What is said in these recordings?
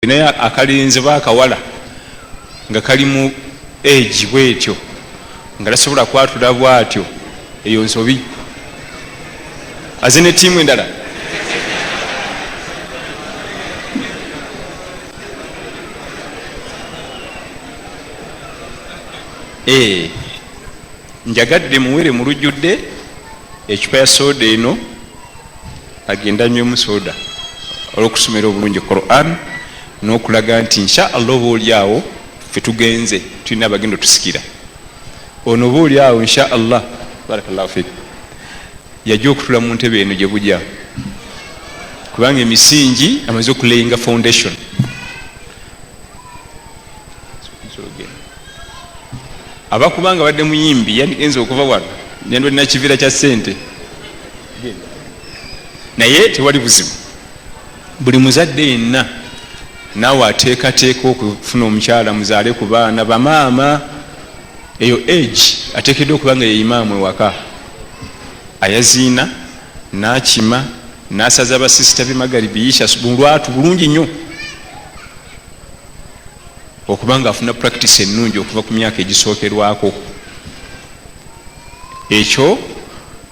Naye akalenzi ba akawala nga kali mu age bwetyo nga tasobola kwatula bwatyo, eyo nsobi. Aze ne tiimu endala. Eh, njagadde muwere mu lujjudde ecupa ya soda eno, agenda anywemu soda olwokusomera obulungi Quran n'okulaga nti insha Allah oba oli awo ffe tugenze, tulina abagenda otusikira. Ono oba oli awo insha Allah, barakallahu fik, yajja okutula mu ntebe eno gye bujja, kubanga emisingi amaze okulayinga foundation. Abakubanga badde muyimbi yandigenze okuva wano nendolina kiviira kya sente, naye tewali buzibu. Buli muzadde yenna naawe ateekateeka okufuna omukyala muzaale ku baana bamaama, eyo age ateekeddwa okuba nga ye imaamu ewaka, ayaziina n'akima n'asaza abasisita be magaribi isha mulwatu bulungi nnyo, okuba nga afuna practice ennungi okuva ku myaka egisookerwako. Ekyo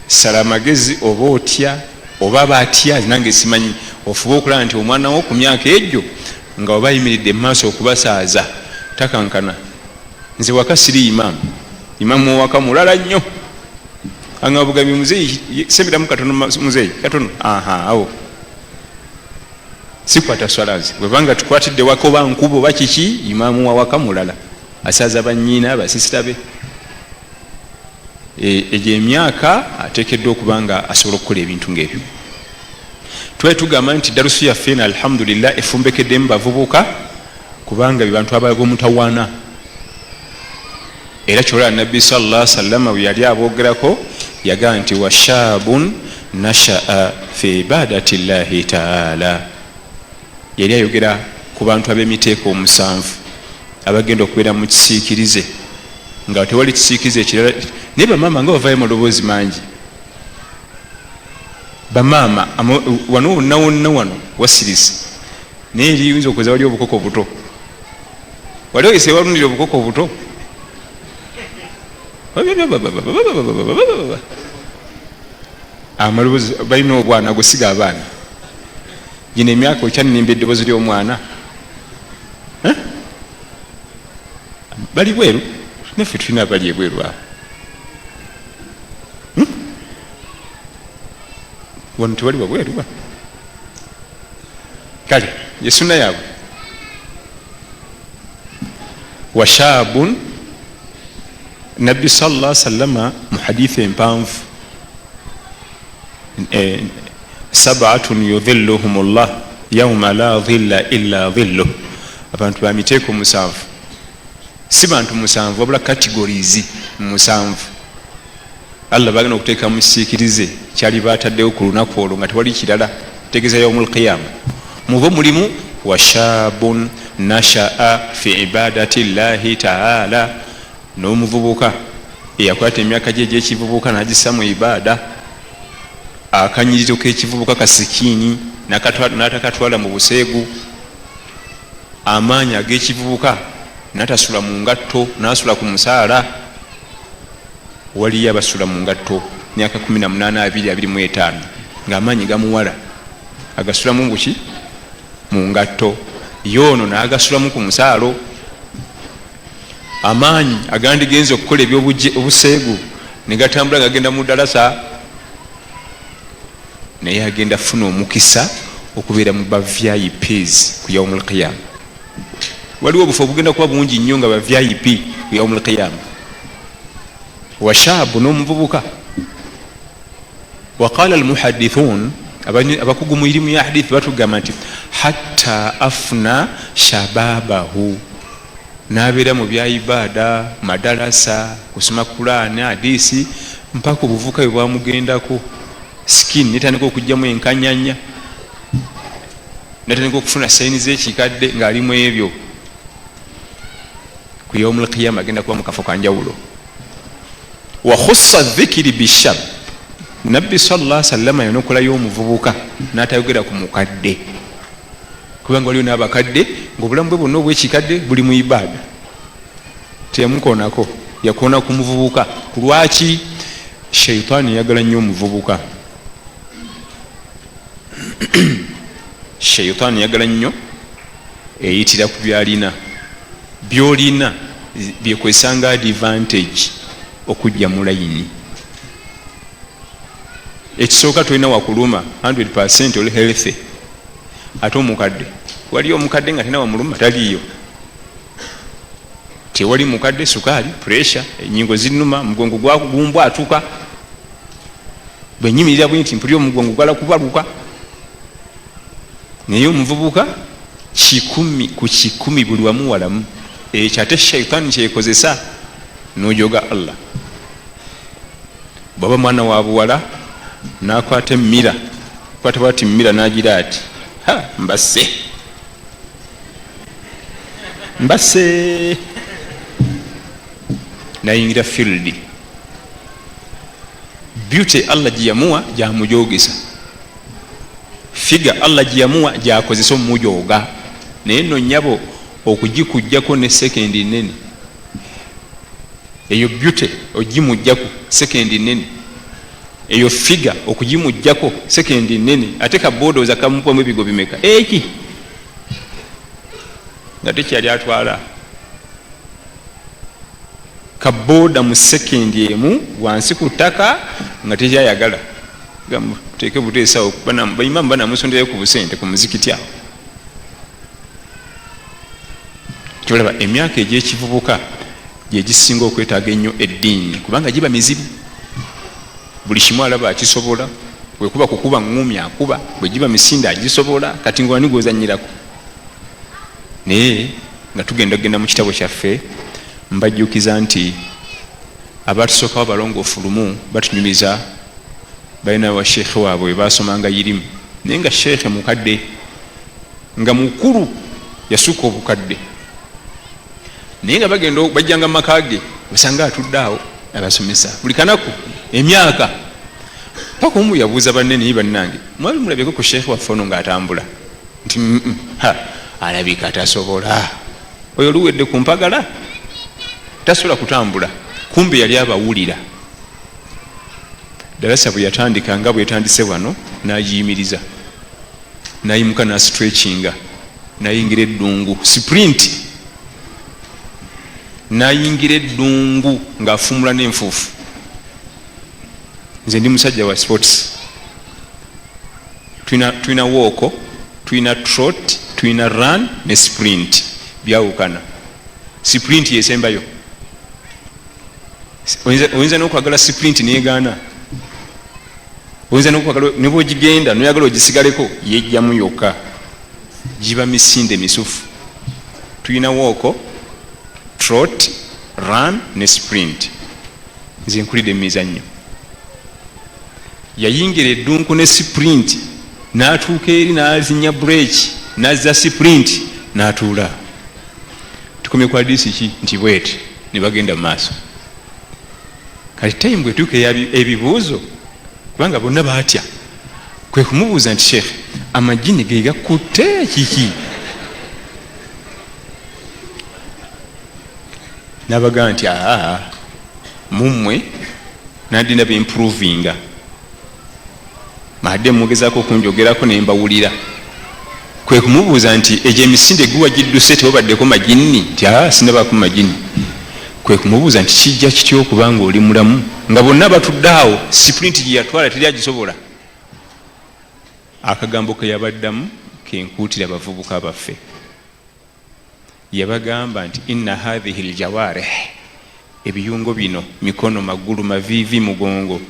sala amagezi, oba otya oba batya nange simanyi, ofube okulaba nti omwana wo ku myaka egyo nga oba ayimiridde mu maaso okubasaaza takankana. Nze waka siri imaamu, imaamu waka mulala nnyo, anga bugambi muzeeyi semberamu katono, muzeeyi katono, aha awo sikwata swala nze bwebanga tukwatidde waka oba nkuba oba kiki, imaamu wa waka mulala asaaza bannyina basisita be. Egyo emyaka ateekeddwa okuba nga asobola okukola ebintu ngaebyo. Twali tugamba nti darusu yaffe eno alhamdulillah efumbekeddemu bavubuka, kubanga be bantu ab'omutawaana. Era kyolaba Nabbi sallallahu sallama bwe yali aboogerako yagamba nti washabun nashaa fi ibadati llahi taala. Yali ayogera ku bantu ab'emiteeko omusanvu abagenda okubeera mu kisiikirize nga tewali kisiikirize ekirala. Naye bamaama nga bavayo maloboozi mangi, bamaama wano wonna wonna wano wasirise, naye eriyinza okuza wali obukoko buto, wali oyise walundira obukoko buto. Amaloboozi balina obwana gwe siga abaana gino emyaka okyanimba eddoboozi ly'omwana bali bweru, naffe tulina abali ebweru awo. Wano tewali wabweru wa kale yesuna yaabwe. Washabun Nabbi salla sallama mu hadithi empanvu, sabatun yudhilluhum llah yauma la dhilla illa dhilluh, abantu ba miteeko musanvu, si bantu musanvu wabula categories musanvu Allah bagenda okuteeka mu kisiikirize kyali bataddewo ku lunaku olwo nga tewali kirala, tegeeza yaumul qiyama. Mubo mulimu washabun nashaa fi ibadati llahi taala, n'omuvubuka eyakwata emyaka gye egyekivubuka n'agissa mu ibaada, akanyiriro k'ekivubuka kasikiini n'atakatwala mu buseegu, amaanyi ag'ekivubuka n'atasula mu ngatto n'asula ku musaala. Waliyo abasula mu ngatto myaka 18 20 25 ng'amaanyi gamuwala agasulamu buki mu ngatto, yoono n'agasulamu ku musaalo. Amaanyi agandigenze okukola ebyobuseegu ne gatambula gagenda mu ddalasa, naye agenda funa omukisa okubeera mu ba VIPs ku yaumul qiyama. Waliwo obufo obugenda kuba bungi nnyo nga ba VIP ku yaumul qiyama. Washabu n'omuvubuka. Waqala almuhadithun, abakugu mu irimu ya hadithi batugamba nti hatta afna shababahu, n'abeera mu bya ibaada, madalasa, kusoma Kulaani, hadisi, mpaka obuvuka bwe bwamugendako, skin netandika okugjamu enkanyanya, natandika okufuna sayini z'ekikadde ng'alimu ebyo. Ku yaumul qiyama agenda kuba mu kafo kanjawulo. Wa khussa dhikiri bishab, Nabbi salla sallama yanokolayo omuvubuka n'atayogera ku mukadde, Kubanga waliwo n'abakadde ngaobulamu bwe bwonna obwekikadde buli mu ibaada. Teyamukoonako, yakoona ku muvubuka. Ku lwaki shaitaani yagala nnyo omuvubuka? Shaitaani yagala nnyo, eyitira ku byalina. Byolina byekwesanga advantage okujja mu layini. Ekisooka, tolina wakuluma, 100 oli healthy. Ate omukadde, waliyo omukadde nga talina wamuluma? Taliiyo, tewali mukadde. Sukaali, pressure, enyingo zinuma, omugongo gumbwatuka, bwenyimirira bwe nti mpulira omugongo gwala kubaluka. Naye omuvubuka 100% buli wamu walamu. Ekyo ate shaitaani kyekozesa nojoga Allah. Bwaba mwana wa buwala, nakwata emira, kwata bwati mira, nagira ati, "Ha, mbase, mbase," nayingira field. Beauty Allah gyeyamuwa gyamujogesa, figure Allah gyeyamuwa gyakozesa omumujoga. Naye nno nyabo, okugikugjako ne sekendi nene, eyo beauty ogimugjaku sekendi nene, eyo figure okugimugjako sekendi nene. Ate kabodooza kamupamu ebigo bimeka eki nga tekyali atwala kabooda mu sekendi emu wansi ku ttaka nga tekyayagala. Teeke buteesawo, baimamu banamusonderayo ku busente ku muzikiti awo. Kyolaba emyaka egyekivubuka gyegisinga okwetaaga ennyo eddiini, kubanga giba mizibu. Buli kimu alaba akisobola. Bwekuba kukuba ŋŋumi akuba, bwe giba misinde agisobola. Kati ngaani gwozanyirako? Naye nga tugenda kugenda mu kitabo kyaffe, mbajjukiza nti abatusookawo balongoofu lumu batunyumiza balina wa sheekhe waabwe basomanga irimu, naye nga sheekhe mukadde, nga mukulu, yasuuka obukadde. Naye nga bagenda bajjanga mumaka ge, basanga atudde awo abasomesa buli kanaku emyaka. Paka omu yabuuza banne, "Naye bannange, mwali mulabyeko ku sheekhe waffe ono ng'atambula?" Nti, "Ha, alabika tasobola, oyo oluwedde ku mpagala tasobola kutambula." Kumbe yali abawulira. Dalasa bwe yatandika nga bwetandise wano, nagiyimiriza, nayimuka, nastretchinga, nayingira eddungu, sprint, nayingira eddungu ng'afumula n'enfuufu. Nze ndi musajja wa sports. Tulina walk, tulina trot, tulina run ne sprint, byawukana. Sprint yesembayo. Oyinza nokwagala sprint negaana, oyinza nokwagala nebwogigenda noyagala ogisigaleko, yejjamu yokka. Giba misinde misufu. Tulina walk, trot, run ne sprint. Nze nkulidde emizannyo. Yayingira eddunku ne sprint, n'atuuka eri, n'azinya break, n'azza sprint, n'atuula. "Tukomye ku hadisi ki?" Nti bweti. Ne bagenda mu maaso. Kati time bwetuuka ebibuuzo, kubanga bonna baatya, kwe kumubuuza nti, "Sheekhe, amajini ge gakutte kiki?" N'abagamba nti, "Aa, mummwe nadina beimprovinga, madde mugezaako okunjogerako nembawulira." Kwe kumubuuza nti, "Egyo emisinde guwa gidduse, tewabaddeko majini?" Nti, "Aa, sinabako majini." Kwe kumubuuza nti, "Kijja kitya okubanga oli mulamu nga bonna batudde awo, sprint gye yatwala teri agisobola?" Akagambo ke yabaddamu kenkuutira abavubuka baffe. Yabagamba nti, "Inna hathihi ljawarih, ebiyungo bino, mikono, magulu, mavivi, mugongo,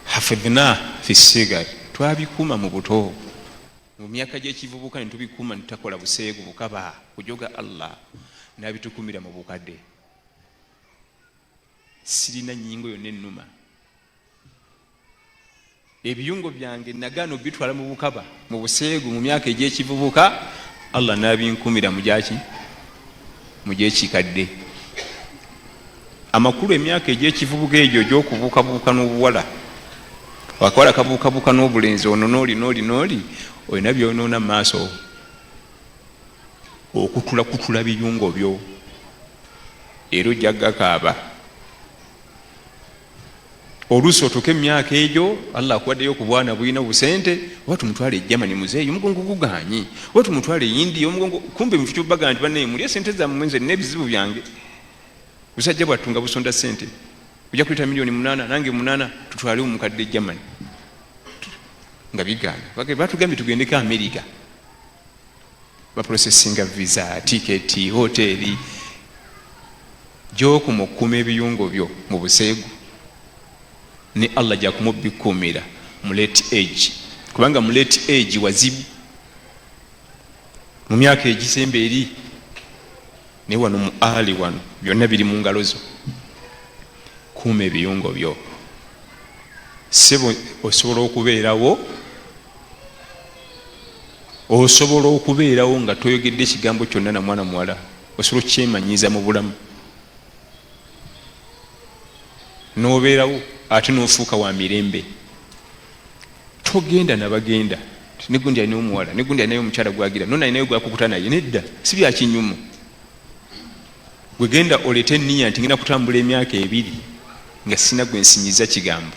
hafidhna fi sigari, twabikuuma mu buto, mu myaka gyekivubuka, netubikuuma, netutakola buseegu bukaba kujoga. Allah nabitukumira mu bukadde. Sirina nyingo yonna ennuma. Ebiyungo byange nagaana obitwala mu bukaba, mu buseegu, mu myaka egyekivubuka. Allah nabinkumira mujaki mugyekikadde." Amakulu, emyaka egyekivubuka egyo egyokubuukabuuka n'obuwala, akawala kabuukabuuka n'obulenzi, ono nooli nooli nooli, olina byonoona mu maaso. Okutulakutula biyungo byo era ojja gakaaba. Oluusi otuuka emyaka egyo, Allah akuwaddeyo ku bwana bulina busente, oba tumutwale e Germany muzeeyi omugongo guganye, oba tumutwale e India omugongo. Kumbe mufu kyobaga nti bannaye, mulye sente zammwe, nze nina ebizibu byange. Busajja bwattu nga busonda sente, ojja kuleta miliyoni 8, nange 8, tutwale omukadde e Germany, nga bigaana. Batugambye tugendeko America, baprocessinga visa, tiketi, hoteri. Gyokuma okukuuma ebiyungo byo mu buseegu, ne Allah jakumubikuumira mu late age, kubanga mu late age wazibu, mu myaka egisemba eri. Naye wano mu ali wano byonna biri mu ngalo zo. Kuuma ebiyungo byo, sebo. Osobola okubeerawo, osobola okubeerawo nga toyogedde ekigambo kyonna na mwana muwala. Osobola okukyemanyiza mu bulamu nobeerawo, ate nofuuka wa mirembe. Togenda nabagenda, negundi alina omuwala, negundi alinayo omukyala gwagira, nona alinayo gwakukuta naye. Nedda, si byakinyumu. Gwegenda olete eniya nti ngenda kutambula emyaka 2 nga sina gwe nsinyiza kigambo.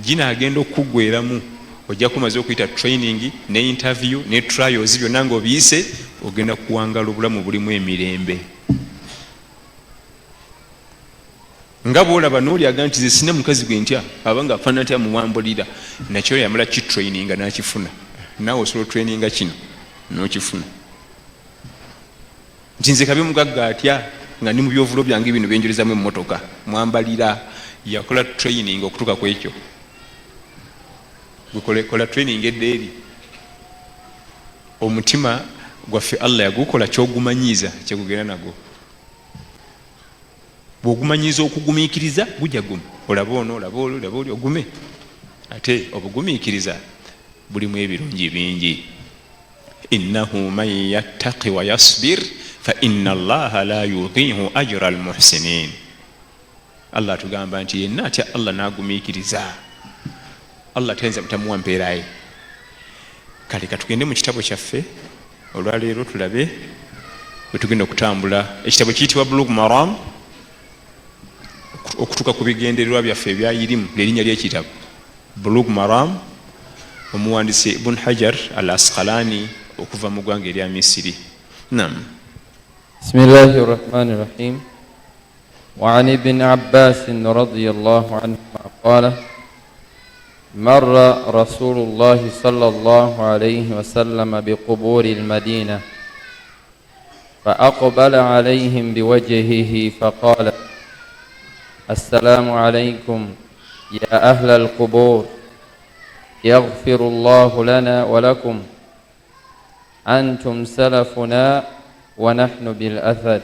Gina agenda okukugweramu, ojja kumaze okuyita training ne interview ne trials byonna nga obiyise, ogenda kuwangala obulamu bulimu emirembe. Nga bwolaba nooli aga nti ze sina mukazi gwe ntya, abanga afaanana ntya muwambulira, nakyo yamala kitraininga nakifuna. Naawe osobola otraininga kino nokifuna, nti nze kabe mugagga atya nga ndi mu byovulo byange bino byenjolezamu emmotoka, mwambalira. Yakola training okutuuka ku ekyo. Kola training edda eri omutima gwaffe. Allah yagukola kyogumanyiiza kyegugenda nagwo. Bwogumanyiiza okugumiikiriza, gujja guma. Olaba ono, olaba oli, olaba oli, ogume. Ate obugumiikiriza bulimu ebirungi bingi. Innahu man yattaqi wa yasbir fa inna Allaha la yudiihu ajra almuhsinin. Allah atugamba nti yenna atya Allah n'agumiikiriza, Allah tayinza butamuwa mpeeraye. Kale katugende mu kitabo kyaffe olwaleero, tulabe bwe tugenda okutambula. Ekitabo kiyitibwa Bulugh Maram, okutuuka ku bigendererwa byaffe ebyayirimu, lyerinnya lyekitabo Bulugh Maram. Omuwandisi Ibn Hajar al Asqalani okuva mu ggwanga erya Misiri. Nam. بسم الله الرحمن الرحيم. وعن ابن عباس رضي الله عنهما قال: مر رسول الله صلى الله عليه وسلم بقبور المدينة فأقبل عليهم بوجهه فقال: السلام عليكم يا أهل القبور، يغفر الله لنا ولكم، أنتم سلفنا ونحن بالأثر.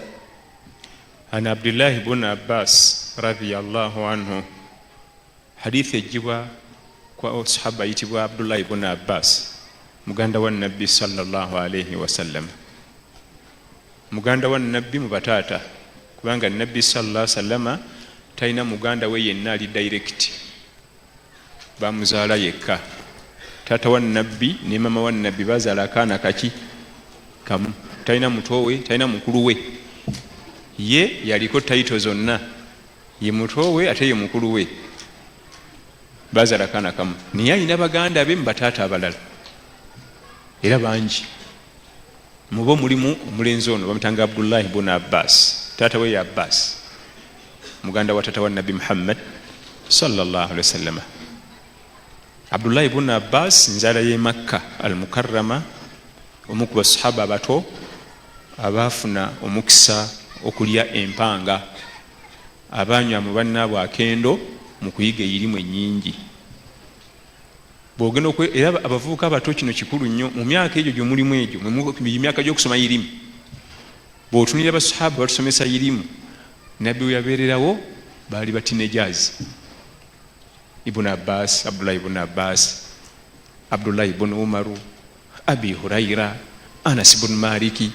عن عبد الله بن عباس رضي الله عنه. Hadithi ejjibwa kwa sahaba ayitibwa Abdullahi bun Abbas, muganda wa Nabbi sallallahu alaihi wasallam, muganda wa Nabbi mu bataata, kubanga Nabbi sallallahu sallama talina muganda we yenna ali direct, bamuzaala yekka. Taata wa Nabbi ne mama wa Nabbi bazaala akaana kaki kamu. Talina mutowe, talina mukulu we. Ye yaliko title zonna, ye mutowe ate ye mukulu we, bazaala akaana kamu. Naye alina baganda be mu bataata abalala era bangi. Mubo mulimu omulenzi ono bamutanga Abdullahi bun Abbas. Taata we ye Abbas, muganda wa taata wa Nabbi Muhammad sallallahu alaihi wasallama. Abdullahi bun Abbas nzaala ye Makka al Mukarrama, omu ku basahaba abato abaafuna omukisa okulya empanga, abanywa mu bannaabwe akendo mu kuyiga eyirimu ennyingi. Bwogenda era abavubuka abato, kino kikulu nnyo mu myaka egyo gyomulimu, egyo emyaka gy'okusoma irimu. Bw'otunulira basahaba batusomesa irimu, Nabbi we yabeererawo baali ba teenagers. Ibun Abbas, Abdullahi ibun Abbas, Abdullahi ibun Umaru, Abi Huraira, Anas ibun Maliki,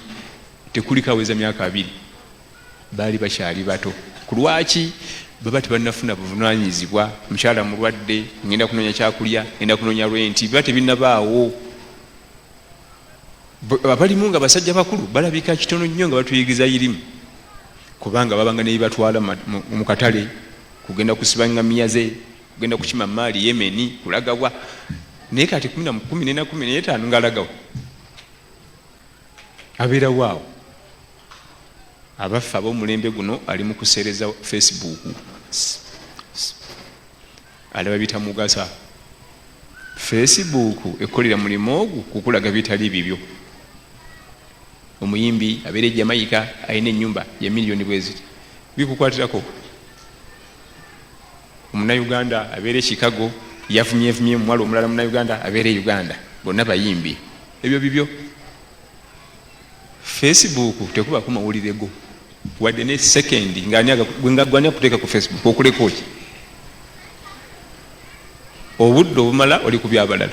tekuliko aweza myaka 20, baali bakyali bato. Ku lwaki? Baba tebannafuna buvunanyizibwa. Mukyala mulwadde, ngenda kunoonya kyakulya, ngenda kunoonya rent, biba tebinnabaawo. Abalimu nga basajja bakulu balabika kitono nnyo nga batuyigiza irimu, kubanga babanga nebibatwala mu katale, kugenda kusiba ngamiya ze, kugenda kukima maali Yemeni, kulagawa. Naye kati 14, 15 ngaalagawa, abeerawaawo. Abaffe, ab'omulembe guno ali mu kuseereza Facebook, alaba bitamugasa. Facebook ekolera mulimu ogwo, kukulaga bitali bibyo. Omuyimbi abeera e Jamaica alina enyumba ya miliyoni bweziti, bikukwatirako. Omunauganda abeera e Chicago yavumyevumye muwala omulala munauganda abeera e Uganda, bonna bayimbi, ebyo bibyo. Facebook tekubako mawulire go wadde ne sekendi. Nga gwani akuteeka ku Facebook? Okuleka oki? Obudde obumala oli ku byabalala.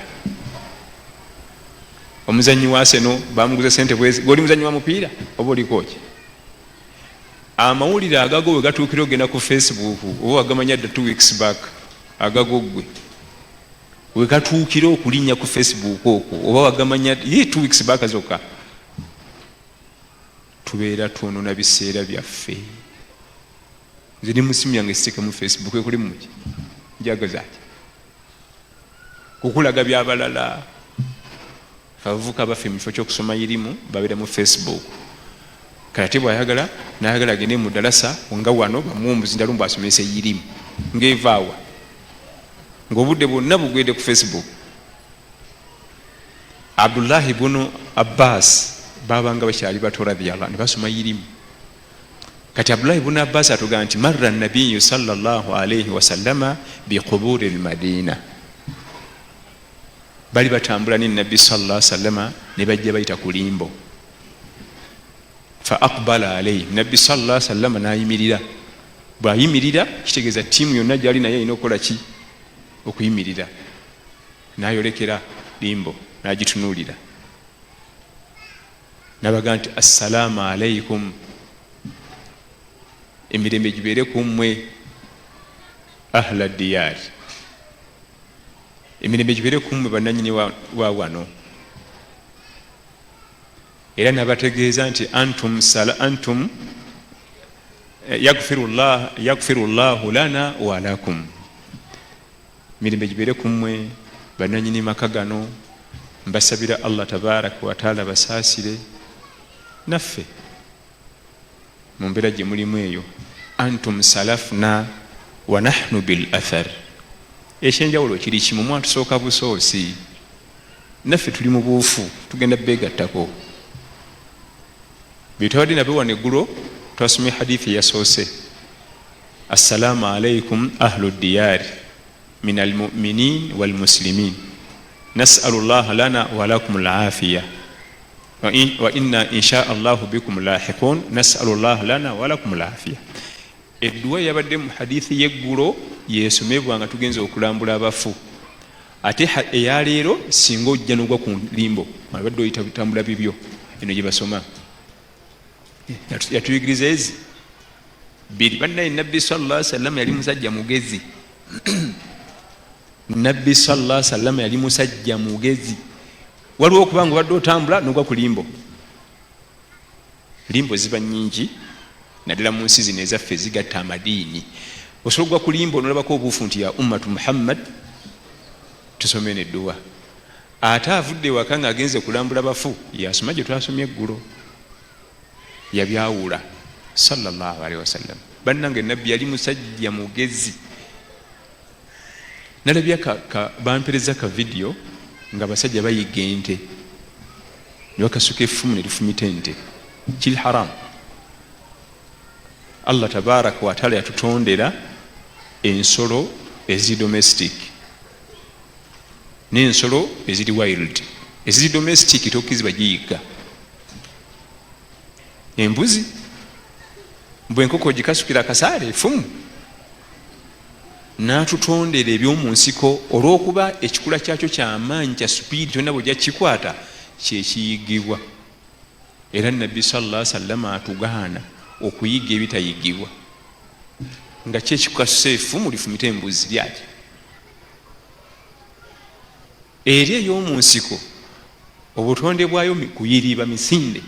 Omuzanyi wa Arsenal bamuguza sente bwezi, goli muzanyi wa mupiira oba oliko ki? Amawulire agago we gatuukira ogenda ku Facebook, oba wagamanya dda 2 weeks back. Agago gwe we gatuukira okulinnya ku Facebook okwo, oba wagamanya ye 2 weeks back zokka. Tubeera twonona biseera byaffe. Nze ne musimu yange siteekamu Facebook. Ekuli muki? Njagazaki kukulaga byabalala? Abavubuka baffe mu kifo kyokusoma irimu babeera mu Facebook. Kati ate bwayagala nayagala agende mu dalasa nga wano bamuwa omuzindalo mbu asomesa irimu, ngaevaawa ngaobudde bwonna bugwedde ku Facebook. Abdullahi bunu Abbas babanga bakyali bato radiallah ne basoma irimu. Kati Abdullahi bunu Abbas atugamba nti marra nabiyu sallallahu alaihi wasallama biquburi lmadina, bali batambula ne Nabbi salla sallama ne bajja bayita ku limbo. Fa aqbala alaihi Nabbi salla sallama, nayimirira. Bwayimirira kitegeeza tiimu yonna gyali naye erina okukola ki? Okuyimirira. Nayolekera limbo, nagitunuulira, nabaga nti assalaamu alaikum, emirembe gibeere ku mmwe ahla diyari, emirembe gibeere ku mmwe bannanyini wa wano. Era nabategeeza nti antum sala, antum yaghfiru llahu lana wa lakum, mirembe gibeere ku mmwe bannanyini maka gano, mbasabira Allah tabaraka wataala basaasire naffe mu mbeera gye mulimu eyo. Antum salafna wa nahnu bil athar, ekyenjawulo kiri kimu, mwatusooka busoosi, naffe tuli mu buufu, tugenda begattako. Byetwabadde nabyo wano eggulo, twasomye hadithi eyasoose, assalaamu alaikum ahlu diyari min almuminin walmuslimin, nasalu llaha lana walakum lafiya, wa inna insha allahu bikum lahiqun, nasalu llaha lana walakum lafiya. Edduwa eyabadde mu hadithi y'eggulo yesomebwa nga tugenza okulambula abafu. Ate eyaleero, singa ojja nogwa ku limbo abadde oyita bitambula bibyo, eno gye basoma yatuyigiriza ezi bbiri. Bannaye, Nabbi salla salama yali musajja mugezi. Nabbi salla salama yali musajja mugezi. Waliwo okuba nga obadde otambula nogwa ku limbo. Limbo ziba nyingi naddala mu nsi zino ezaffe ezigatta amadiini. Osobola okugwa ku limbo nolabako obuufu nti ya ummatu Muhammad, tusome nedduwa. Ate avudde ewaka nga agenze kulambula bafu, yasoma gye twasomye eggulo, yabyawula sallallahu alaihi wasallam. Bannange, Nabbi yali musajja mugezi. Nalabya bampereza ka vidiyo nga abasajja bayiga ente ne bakasuka effumu ne lifumita ente. Kiri haramu. Allah tabaraka wataala yatutondera ensolo eziri domestic n'ensolo eziri wild. Eziri domestic tokkirizibwa giyigga. Embuzi mbwe enkoko ogikasukira akasaale efumu. N'atutondera ebyomu nsiko, olw'okuba ekikula kyakyo kyamaanyi, kya supiidi, tolina bwojja kikwata, kyekiyigibwa. Era Nabbi salla sallama atugaana okuyiga ebitayigibwa, nga kyekikukasusa efumu lifumite embuzi lyaki eri ey'omu nsiko. Obutonde bwayo kuyiriba misinde,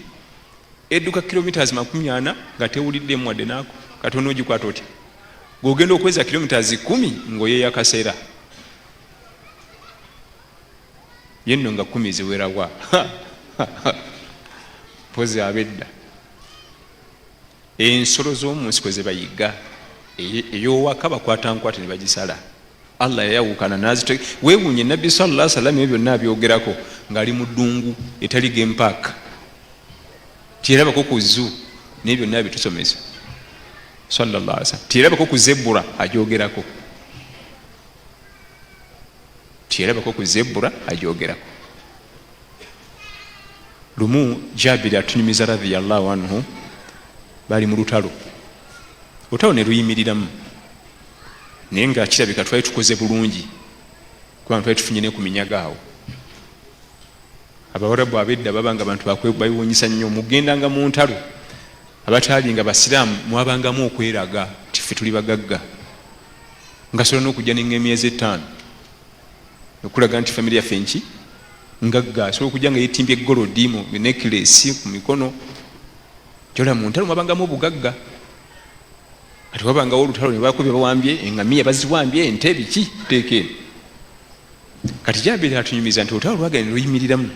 edduka kilometers 40 nga tewuliddemu wadde naako. Kati onogikwata otya? Gweogenda okweza kilometers 10 ng'oyeeyakaseera ye nno nga 10 ziwerawa mpozi abedda. Ensolo z'omu nsiko ze bayigga, ey'owaka bakwata nkwate ne bagisala. Allah yayawukana nazite. Weewuunye Nabbi sallallahu alaihi wasallam ebyo byonna abyogerako ng'ali mu ddungu etali game park, tiyerabako ku zoo, naye byonna bitusomesa sallallahu alaihi wasallam. Tiyerabako ku zebura agyogerako, tiyerabako ku zebura agyogerako. Lumu Jabiri atunyumiza radhiyallahu anhu, bali mu lutalo, olutalo ne luyimiriramu, naye nga kirabika twali tukoze bulungi kubanga twali tufunye ne ku minyago awo. Abawarabu abedda babanga bantu babiwunyisa nnyo. Mugendanga mu ntalo, abataali nga basiraamu mwabangamu okweraga nti ffe tuli bagagga, nga sobola n'okujja n'eŋŋemyezi 5 okulaga nti famire yaffe nki ngagga. Asobola okujja nga yetimbye golodi mu necklace ku mikono. Kyola mu ntalo mwabangamu obugagga. Kati wabangawo olutalo ne bakubye, bawambye eŋŋamiya, baziwambye ente, biki teeka eno. Kati Jabiri atunyumiza nti olutalo lwagenda luyimiriramu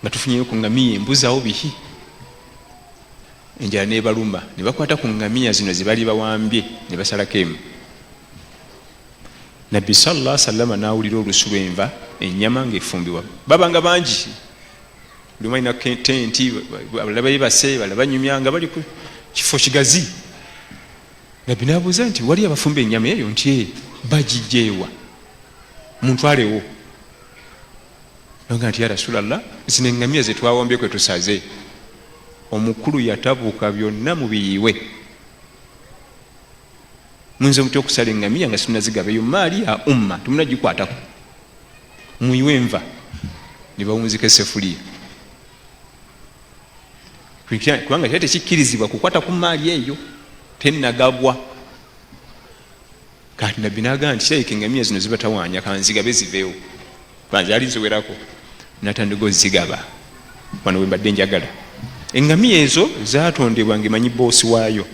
nga tufunyeyo ku ŋŋamiya embuzawo biki, enjala nebaluma, ne bakwata ku ŋŋamiya zino ze bali bawambye ne basalako emu. Nabbi sallallahu alaihi wasallam n'awulira olusu lw'enva, ennyama ng'efumbibwa. Babanga bangi, buli omu alina tenti, abalala beebase, abalala banyumya nga bali ku kifo kigazi. Nabbi n'abuuza nti wali abafumba ennyama eyo? Nti bagijja ewa? Muntwalewo. Nga nti ya Rasulallah, zino eŋŋamiya ze twawambye kwe tusaze. Omukulu yatabuka, byonna mubiyiwe, muyinza mutya okusala eŋŋamiya nga situnazigaba? Eyo maali ya umma, temunagikwatako, muyiwe enva. Ne bawunzika esefuliya, kubanga kyali tekikkirizibwa kukwata ku maali eyo tenagabwa. Kati Nabbi nagamba nti kirabika eŋŋamiya zino zibatawanya, kanzigabe ziveewo, banzaali ziwerako. Natandika ozigaba. Wano we mbadde njagala, eŋŋamiya ezo zatondebwa nga emanyi boosi waayo,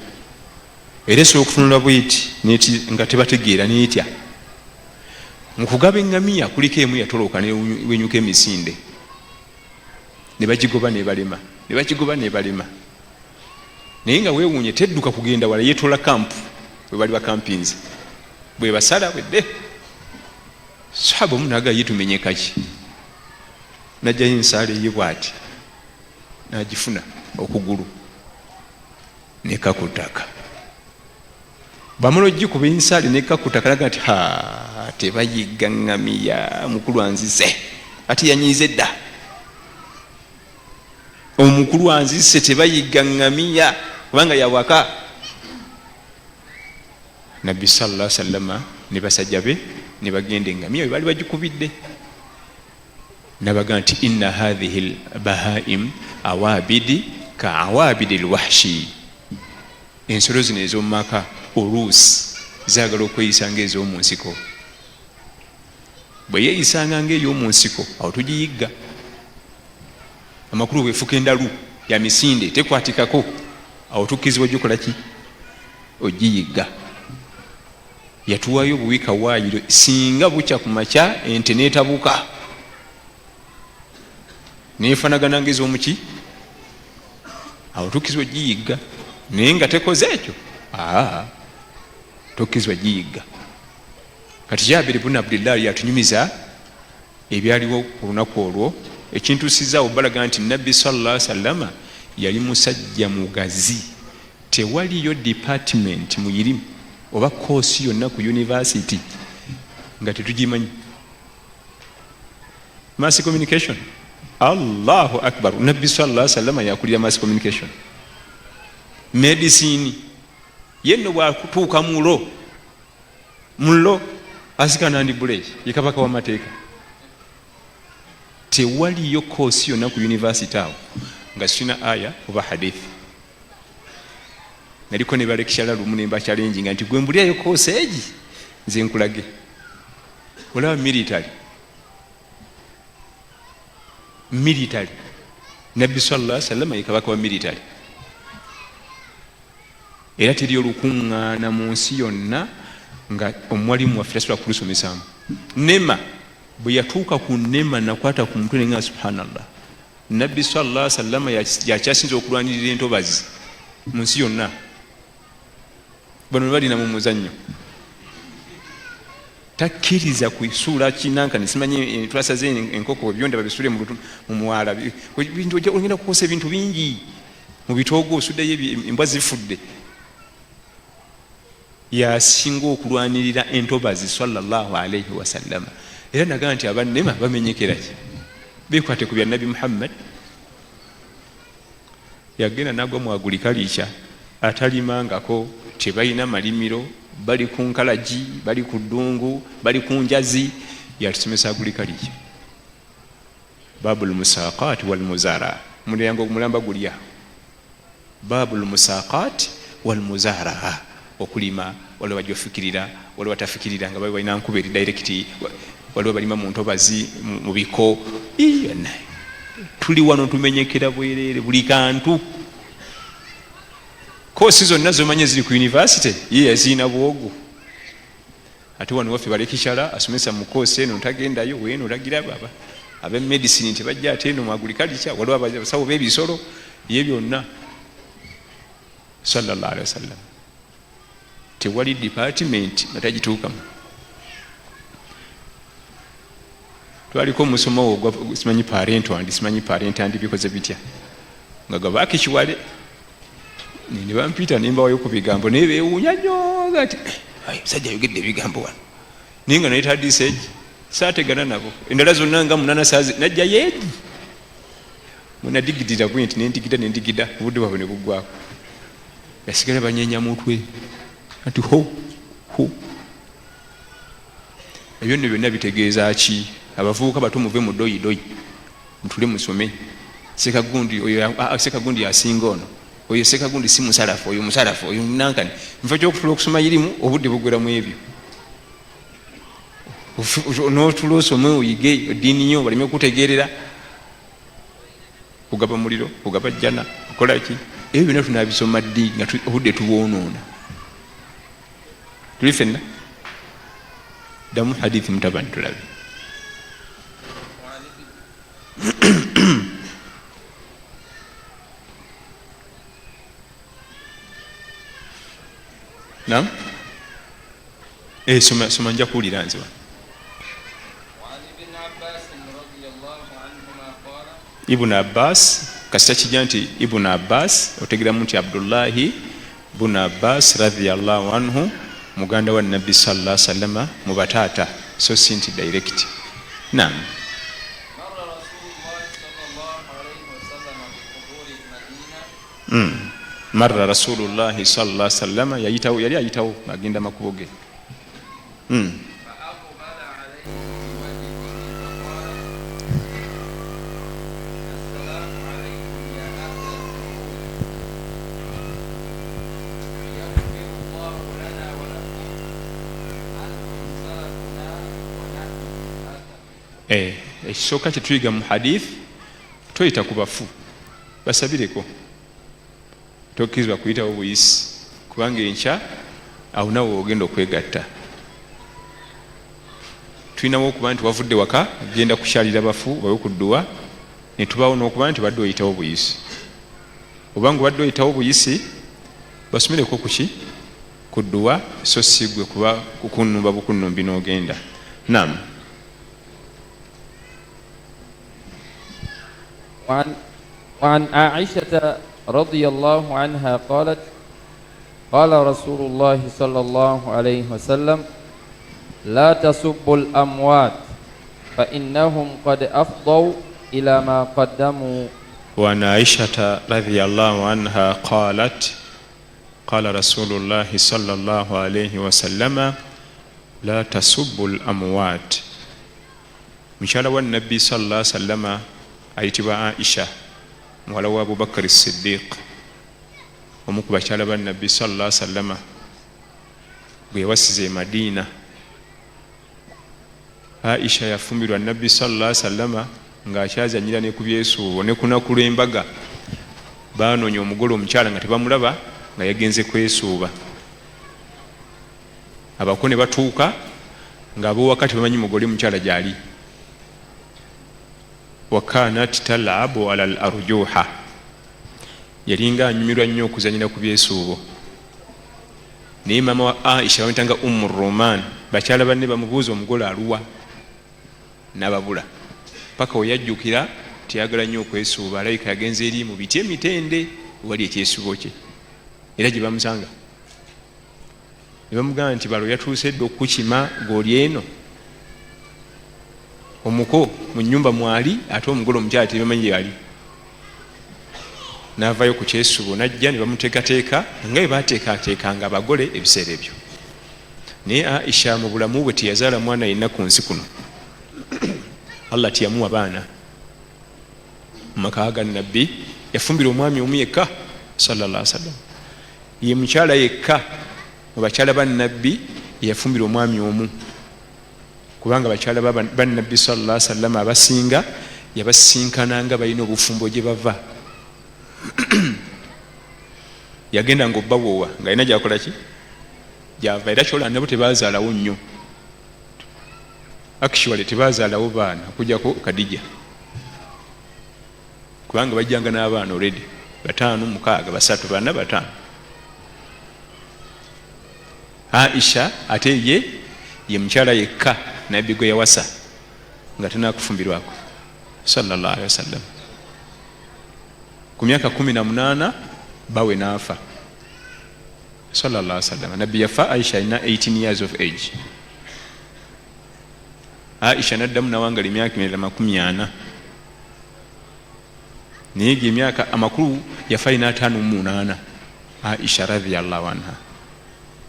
era esobola okutunula bweti nga tebategeera netya. Mu kugaba eŋŋamiya kuliko emu yatoloka newenyuka emisinde, ne bagigoba nebalema, ne bagigoba nebalema, naye nga weewuunye tedduka kugenda wala, yetola kampu we bali bakampinze, bwebasala bwedde. Sahaba omu naga ye tumenye kaki, najjayo ensaala eye bwati nagifuna okugulu nekka ku ttaka. Bamala ogikuba ensaali nekka ku ttaka, naga nti ha, tebayigga ŋŋamiya, omukulu anzise, ate yanyiize dda, omukulu anzise, tebayigga ŋŋamiya kubanga yawaka. Nabbi sallallahu alaihi wasallama ne basajja be ne bagenda eŋŋamiya we baali bagikubidde, nabaga nti inna hathihi lbahaim awabidi ka awabidi lwahshi, ensolo zino ez'omumaka oluusi zaagala okweyisa ngaez'omu nsiko, bwe yeeyisanga ngaey'omu nsiko awo tugiyigga. Amakulu bwefuka endalu ya misinde tekwatikako, awo tukkirizibwa gikola ki? Ogiyigga. Yatuwayo obuwika waayiro, singa bukya ku makya ente netabuka nefanagana ngaez'omuki, awo tukkirizibwa ogiyigga. Naye nga tekoze ekyo, tokkirizibwa giyigga. Kati Jabiri bunu Abdillah yatunyumiza ebyaliwo ku lunaku olwo. Ekintuusizaawo balaga nti Nabbi sallallahu sallama yali musajja mugazi, tewaliyo department muyirimu oba koosi yonna ku university nga tetugimanyi. Mass communication, Allahu akbar, Nabbi sallallahu sallama yakulira mass communication. Medicine ye nno bwatuuka mulo mulo asikana ndi buleki, ye kabaka w'amateeka. Tewaliyo koosi yonna ku university awo nga sina aya oba hadithi. Naliko ne balekishala lumu ne mbachallenginga nti gwe mbulirayo koosi egi nze nkulage. Olaba military Military, Nabbi salla sallama ye kabaka wa military, era teri olukuŋŋaana mu nsi yonna nga omwalimu waffe tasobola kulusomesaamu. Nema bwe yatuuka ku nema nakwata ku mutwe nenga subhanallah, Nabbi salla sallama yakyasinza okulwanirira entobazi mu nsi yonna. Bano balina mu muzannyo, takkiriza kusuula kinankani, simanyi twasaze enkoko, ebyonda babisule mu mwala. Ogenda kukosa ebintu bingi mu bitoogo, osuddeyo embwa zifudde. Yasinga okulwanirira entobazi sallallahu alaihi wasallama. Era nagaa nti abannema bamenyekeraki, bekwate ku bya Nabbi Muhammad. Yagenda nagwa mu agriculture, atalimangako, tebalina malimiro, bali ku nkalagi, bali ku ddungu, bali ku njazi. Yatusomesa agriculture, babul musaqat wal muzara, mulyango mulamba gulya babul musaqat wal muzara, okulima. Waliwo bajja ofikirira, waliwo batafikirira nga balina nkuba eri direct, waliwo balima mu ntobazi, mu biko. Tuli wano tumenyekera bwerere buli kantu. Koosi zonna zomanye ziri ku university ye yaziina bwogo. Ate wano waffe balekikyala asomesa mu koosi eno ntagendayo, weeno olagira baba abe medicine tebajja, ate eno mu agriculture waliwo abasawo b'ebisolo, ye byonna sallallahu alaihi wasallam. Tewali department nga tagituukamu. Twaliko omusomo ogwa simanyi parent and simanyi parent and bikoze bitya nga gabaako kiwale, ne bampita ne mbawayo ku bigambo, naye beewuunya nnyo nga ti musajja ayogedde ebigambo wano, naye nga naye tadise egi saategana nabo endala zonna nga munana saazi najja yeegi munadigidira bwe nti nendigida nendigida, obudde bwabwe ne buggwako, yasigala banyenya mutwe nti ho ho. Ebyo nno byonna bitegeeza ki? Abavubuka bato muve mu doyidoyi, mutule musome. Sekagundi oyo, Sekagundi asinga ono, oyo Sekagundi si musalafu, oyo musalafu, oyo nankani. Nfa kyokutula okusoma irimu, obudde bugweramu ebyo. N'otula osome oyige eddiini yo, baleme kutegeerera kugaba muliro, kugaba jjana, kukola ki. Ebyo byonna tunabisoma ddi nga obudde tubwonoona? Tuli fenna ddamu hadithi mutabani tulabe. Nam soma, soma, nja kuwulira nze wano. Ibunu Abbas, kasita kijja nti Ibunu Abbas, otegeramu nti Abdullahi bunu Abbas radhiyallahu anhu, muganda wa Nabbi sallallahu sallama mu bataata, so si nti direct. Nam. Marra rasulullahi sallallahu sallama, yayitawo, yali ayitawo agenda makubo ge. Ekisooka kyetuyiga mu hadith, toyita ku bafu, basabireko. Tokkirizibwa kuyitawo buyisi, kubanga enkya awo nawe ogenda okwegatta. Tulinawo okuba nti wavudde waka genda kukyalira bafu bawe ku dduwa, netubawo n'okuba nti badde oyitawo buyisi. Obanga obadde oyitawo buyisi, basomereko kuki ku dduwa, so si gwe kuba kukunnumba bukunnumbi n'ogenda. Nam. وعن عائشة رضي الله عنها قالت قال رسول الله صلى الله عليه وسلم لا تسبوا الأموات فإنهم قد أفضوا إلى ما قدموا. وعن عائشة رضي الله عنها قالت قال رسول الله صلى الله عليه وسلم لا تسبوا الأموات. Mukyala wa Nabbi sallallahu sallama ayitibwa Aisha, muwala wa Abubakari Siddiq, omu ku bakyala ba Nabbi sallallahu sallama bwe yawasiza e Madiina. Aisha yafumbirwa Nabbi sallallahu sallama Ng'akyazanyira ne ku byesuubo ne kunaku lw'embaga banoonya omugole omukyala nga tebamulaba, nga yagenze kwesuuba. Abako ne batuuka ng'abowaka tebamanyi mugole mukyala gyali. Wakanat talabu ala al arjuha, yalinga anyumirwa nnyo okuzanyira ku byesuubo. Naye maama wa Aisha bamwitanga Ummu Roman, bakyala banne bamubuuza omugole aluwa, nababula paka weyajjukira teyagala nnyo okwesuuba, alabika yagenze eri mu biti emitende wali ekyesuubo kye, era gye bamusanga ne bamugamba nti balo yatuuse dda okukukima g'oli eno, omuko mu nyumba mwali, ate omugole omukyala tebamanyi gyeyali. Navayo ku kyesuubo najja ne bamuteekateeka nga bwe bateekateekanga abagole ebiseera ebyo. Naye Aisha mu bulamu bwe teyazaala mwana yenna ku nsi kuno, Allah teyamuwa baana. Mu maka ga Nabbi yafumbira omwami omu yekka sallallahu alaihi wasallam, ye mukyala yekka mu bakyala ba Nabbi yafumbira omwami omu, kubanga bakyala ba Nabbi sallallahu alaihi wasallam abasinga yabasinkananga balina obufumbo gye bava. Yagenda nga obbawoowa nga alina gyakola ki gyava, era kyola nabo tebazaalawo nnyo, actually tebazaalawo baana okujjako Kadija, kubanga bajjanga n'abaana already 5, 6, 3, 4, 5. Aisha ate ye mukyala yekka Nabbi gwe yawasa nga tanakufumbirwako sallallahu alaihi wasallam. Ku myaka 18 bawe n'afa sallallahu alaihi wasallam. Nabbi yafa Aisha alina 18 years of age. Aisha naddamu nawangala emyaka emirala 40, naye ge emyaka amakulu yafa alina 58. Aisha radhiyallahu anha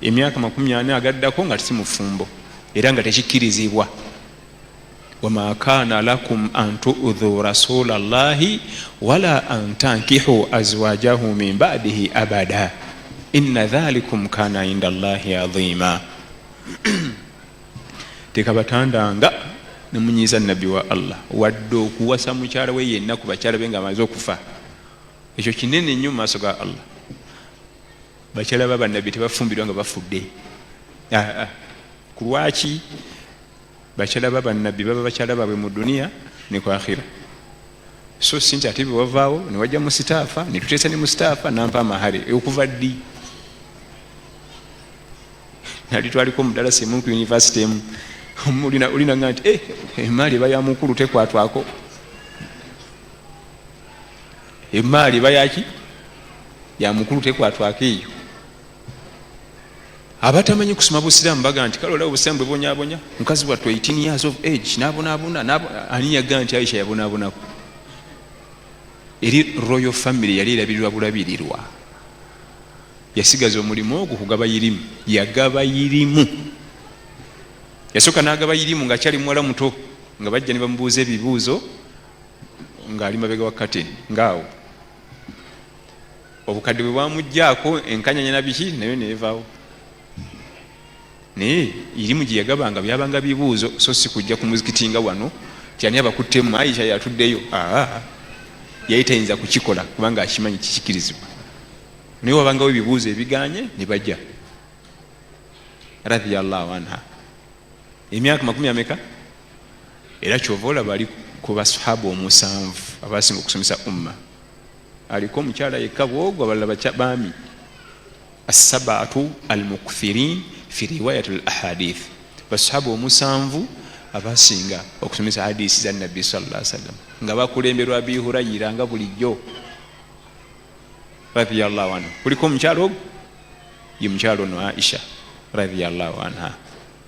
emyaka 40 agaddako nga si mufumbo, era nga tekikkirizibwa. Wama kana lakum an tu'dhu rasulallahi wala an tankihu azwajahu min ba'dihi abada inna dhalikum kana inda Allahi adhima. Tekabatandanga nemunyiiza Nabbi wa Allah wadde okuwasa mukyala we yenna ku bakyala be nga amaze okufa. Ekyo kinene nnyo mu maaso ga Allah. Bakyala ba bannabbi tebafumbirwa nga bafudde. Ku lwaki bakyala ba bannabbi baba bakyala baabwe mu duniya ne ku akhira? So si nti ate bwewavaawo ne wajja musitaafa ne tuteesa ne musitaafa nampa amahare okuva ddi? Nali twaliko omudalasa emu ku university emu, olina nga nti emaali eba ya mukulu tekwatwako, emaali eba yaki ya mukulu tekwatwako. Eyo abatamanyi kusoma busiraamu baga nti kale olaba obusiraamu bwebonyabonya, mukazi wattu 18 years of age nabonaabona. Ani yagaa nti Aisha yabonaabonako? Eri royal family yali erabirirwa bulabirirwa. Yasigaza omulimu ogwo kugaba irimu, yagaba irimu. Yasooka n'agaba irimu ngaakyali muwala muto, nga bajja ne bamubuuza ebibuuzo ng'ali mabega wa kateni. Ngaawo obukadde bwe bwamugjaako enkanyanya na biki nayo neevaawo. Naye irimu gye yagabanga byabanga bibuuzo, so si kujja ku muzikiti nga wano tyani abakuttemu Aisha yatuddeyo. Aa, yali tayinza kukikola kubanga akimanyi kikikirizibwa, naye wabangawo ebibuuzo ebiganye ne bajja. Radhiyallahu anha emyaka makumi ameka? Era kyova olaba ali ku basahaba 7 abasinga okusomesa umma, aliko omukyala yekka bwogwo, abalala baami. Assabatu almukthirin fi riwayat al ahadith, basahaba 7 abasinga okusomesa hadisi za Nabbi sallallahu alaihi wasallam, nga bakulemberwa Abi Hurayira nga bulijjo radhiyallahu anhu. Kuliko omukyala ogwo, ye mukyala ono Aisha radhiyallahu anha,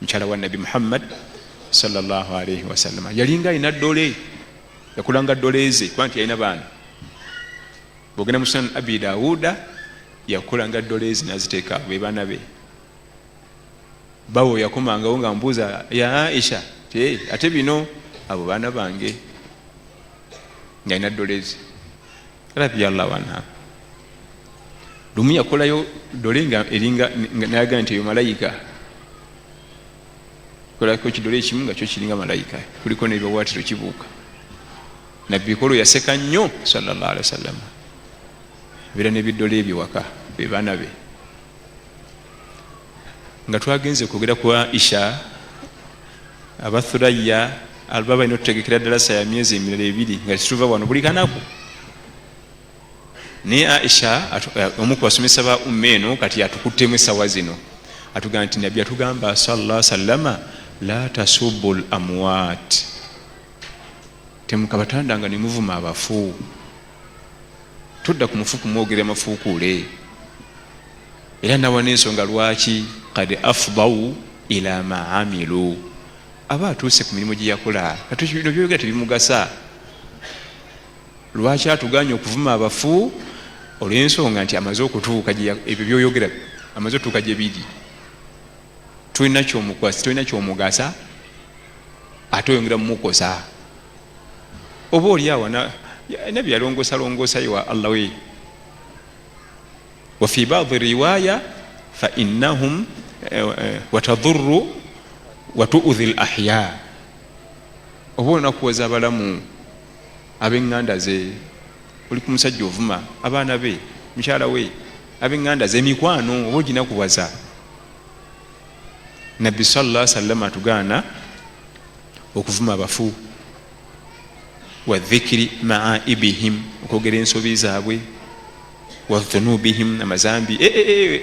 mukyala wa Nabbi Muhammad sallallahu alaihi wasallam. Yalinga alina ddole, yakulanga ddole ze kuba nti yalina baana. Bwogenda mu Sunan Abi Dawuda, yakulanga ddole ze naziteeka be baana be. Bawo yakomangawo nga mbuuza ya Aisha te ate bino abo baana bange, nga alina ddole ze radhiyallahu anha. Lumu yakolayo ddole nga eringa nayaga nti eyo malayika, kolako ekidole ekimu nga kyo kiringa malayika, kuliko nebiwaatiro kibuuka. Nabbi kolo yaseka nnyo sallallahu alaihi wasallam, abeera n'ebiddole ebyo waka be baana be. Nga twagenze kwogera ku Aisha, Abathuraya alba balina otutegekera ddalasa ya myezi emirala 2 nga tetuva wano buli kanaku. Naye Aisha omu ku basomesa ba umma eno kati atukuttemu essaawa zino, atugamba nti Nabbi atugamba sallallahu alaihi wasallama, la tasubbu l amwat, temukabatandanga ne muvuma abafu. Tudda ku mufu kumwogera mafuukuule. Era nawa n'ensonga lwaki, kad afdau ila ma amilu, aba atuuse ku mirimu gye yakola, kati bino byogera tebimugasa. Lwaki atuganye okuvuma abafu? Olw'ensonga nti amaze okutuuka ebyo byoyogera amaze okutuuka gye biri, tolina kyomukwasi, tolina kyomugasa, ate oyongera mumukosa. Oba oli awo nabbi yalongoosa longoosayo wa Allah we. Wa fi badi riwaya fa innahum watadhurru watuudhi l ahya, oba onakuwaza abalamu ab'eŋŋanda ze. Oli ku musajja ovuma abaana be, mukyala we, ab'eŋŋanda ze, emikwano, oba oginakuwaza. Nabbi sallallahu alaihi wasallam atugaana okuvuma abafu. Wa dhikri maaibihim, okwogera ensobi zaabwe, wa dhunubihim, amazambi.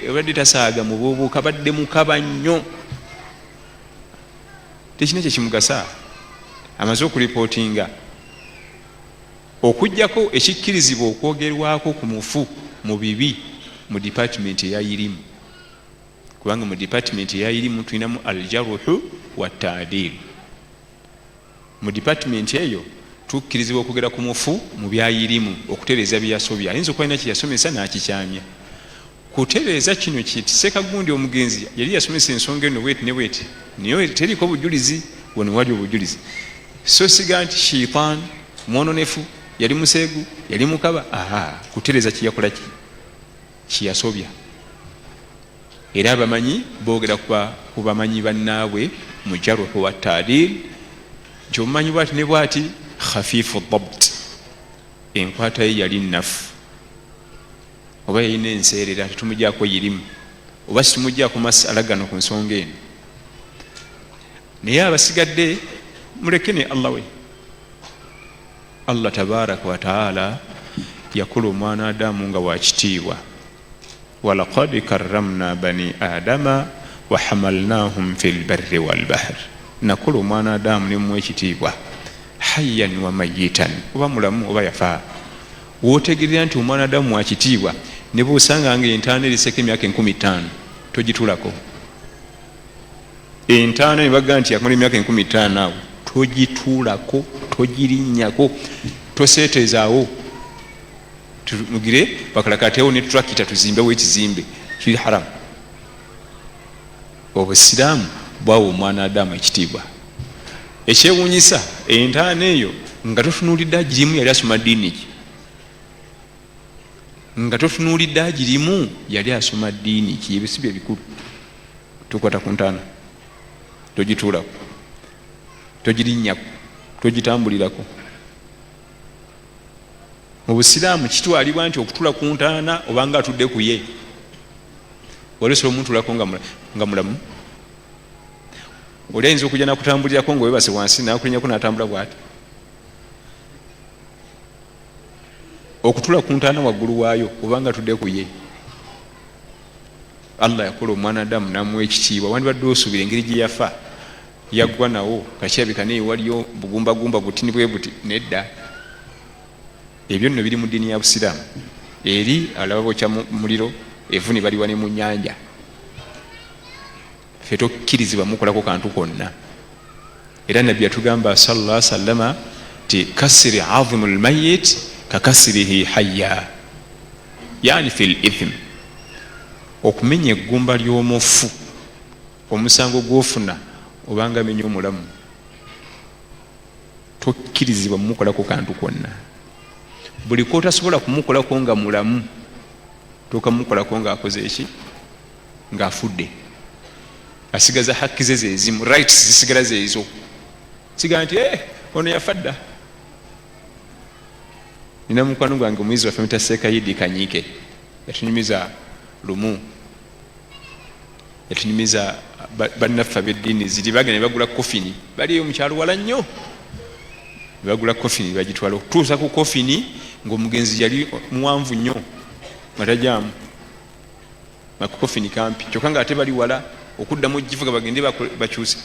Obadde tasaaga mubuubuuka, badde mukaba nnyo, tekina kyekimugasa, amaze okulipootinga. Okuggyako ekikkirizibwa okwogerwako ku mufu mu bibi mu dipatimenti eyayirimu, kubanga mu dipatimenti eyayirimu tulinamu aljaruhu wa taadil. Mu dipatimenti eyo tukkirizibwa okwogera ku mufu mu byayirimu, okutereeza byeyasobya. Ayinza okuba alina kyeyasomesa n'akikyamya, kutereeza kino kiti Sekagundi omugenzi yali yasomesa ensonga eno bweti ne bweti, naye teriko bujulizi. Wano wali obujulizi, so siga nti shaitan mwononefu, yali museegu, yali mukaba. Aha, kutereeza kyeyakola ki kyeyasobya. Era abamanyi boogera ku bamanyi bannaabwe mu jaruhu wa taadil nti omumanyi bwati ne bwati khafifu dabt, enkwata ye yali nnafu, oba yalina enseerera, tetumujjako yirimu oba situmujjako masala gano ku nsonga eno. Naye abasigadde muleke ne Allah we. Allah tabaraka wataala yakola omwana Adamu nga wakitiibwa, walaqad karramna bani adama wahamalnahum fi lbarri walbahr, nakola omwana Adamu nemuwa ekitiibwa hayyan wa mayitan, oba mulamu oba yafa. Wotegerera nti omwana Adamu wakitiibwa, ne bwosanga nga entaana eriseko emyaka 5000 togitulako. Entaana ne bagaa nti yakumala emyaka 5000 awo, togituulako, togirinnyako, toseetezaawo mugire bakalakatewo ne trakita tuzimbewo ekizimbe, kiri haramu. Obusiraamu bwawa omwana Adamu ekitiibwa ekyewunyisa. Entaana eyo nga totunuulidde agirimu yali asoma ddiini ki, nga totunuulidde agirimu yali asoma ddiini ki, ebyo si bye bikulu. Tukwata ku ntaana, togituulako, togirinnyako, togitambulirako. Mu busiraamu kitwalibwa nti okutula ku ntaana obanga atudde ku ye. Wali osobola omuntulako nga mulamu? Oli ayinza okujja nakutambulirako nga webase wansi, nakulinyako natambula bwati. Okutula ku ntaana waggulu waayo obanga atudde ku ye. Allah yakola omwana Adamu namuwa ekitiibwa. Wandibadde osuubira engeri gye yafa yaggwa nawo kakirabika naye waliyo bugumbagumba butini bwe buti. Nedda, ebyo nno biri mu ddiini ya busiraamu. Eri alaba bokya muliro evu ne baliwa ne mu nnyanja. Ffe tokkirizibwa mukolako kantu konna. Era Nabbi yatugamba sallallahu alaihi wasallama ti kasiri azimu lmayit kakasirihi hayya, yani fi lithm, okumenya eggumba ly'omufu omusango gwofuna obanga amenya omulamu. Tokkirizibwa mumukolako kantu konna. Buli kotasobola kumukolako nga mulamu, tokamukolako ngaakoze eki, ng'afudde. Asigaza haki ze zezimu, rights zisigala zeezo. Sigaa nti ono yafa dda. Nina mukwano gwange omuyizi waffe muyita Seeka Kanyike, yatunyumiza lumu, yatunyumiza bannaffe ab'eddiini ziri bagenda ne bagula kofini, baliyo mukyalo wala nnyo, ne bagula kofini bagitwala. Okutuusa ku kofini ng'omugenzi yali muwanvu nnyo nga tajaamu, nga ku kofini kampi, kyokka nga ate bali wala okuddamu ogivuga bagende bakyuse.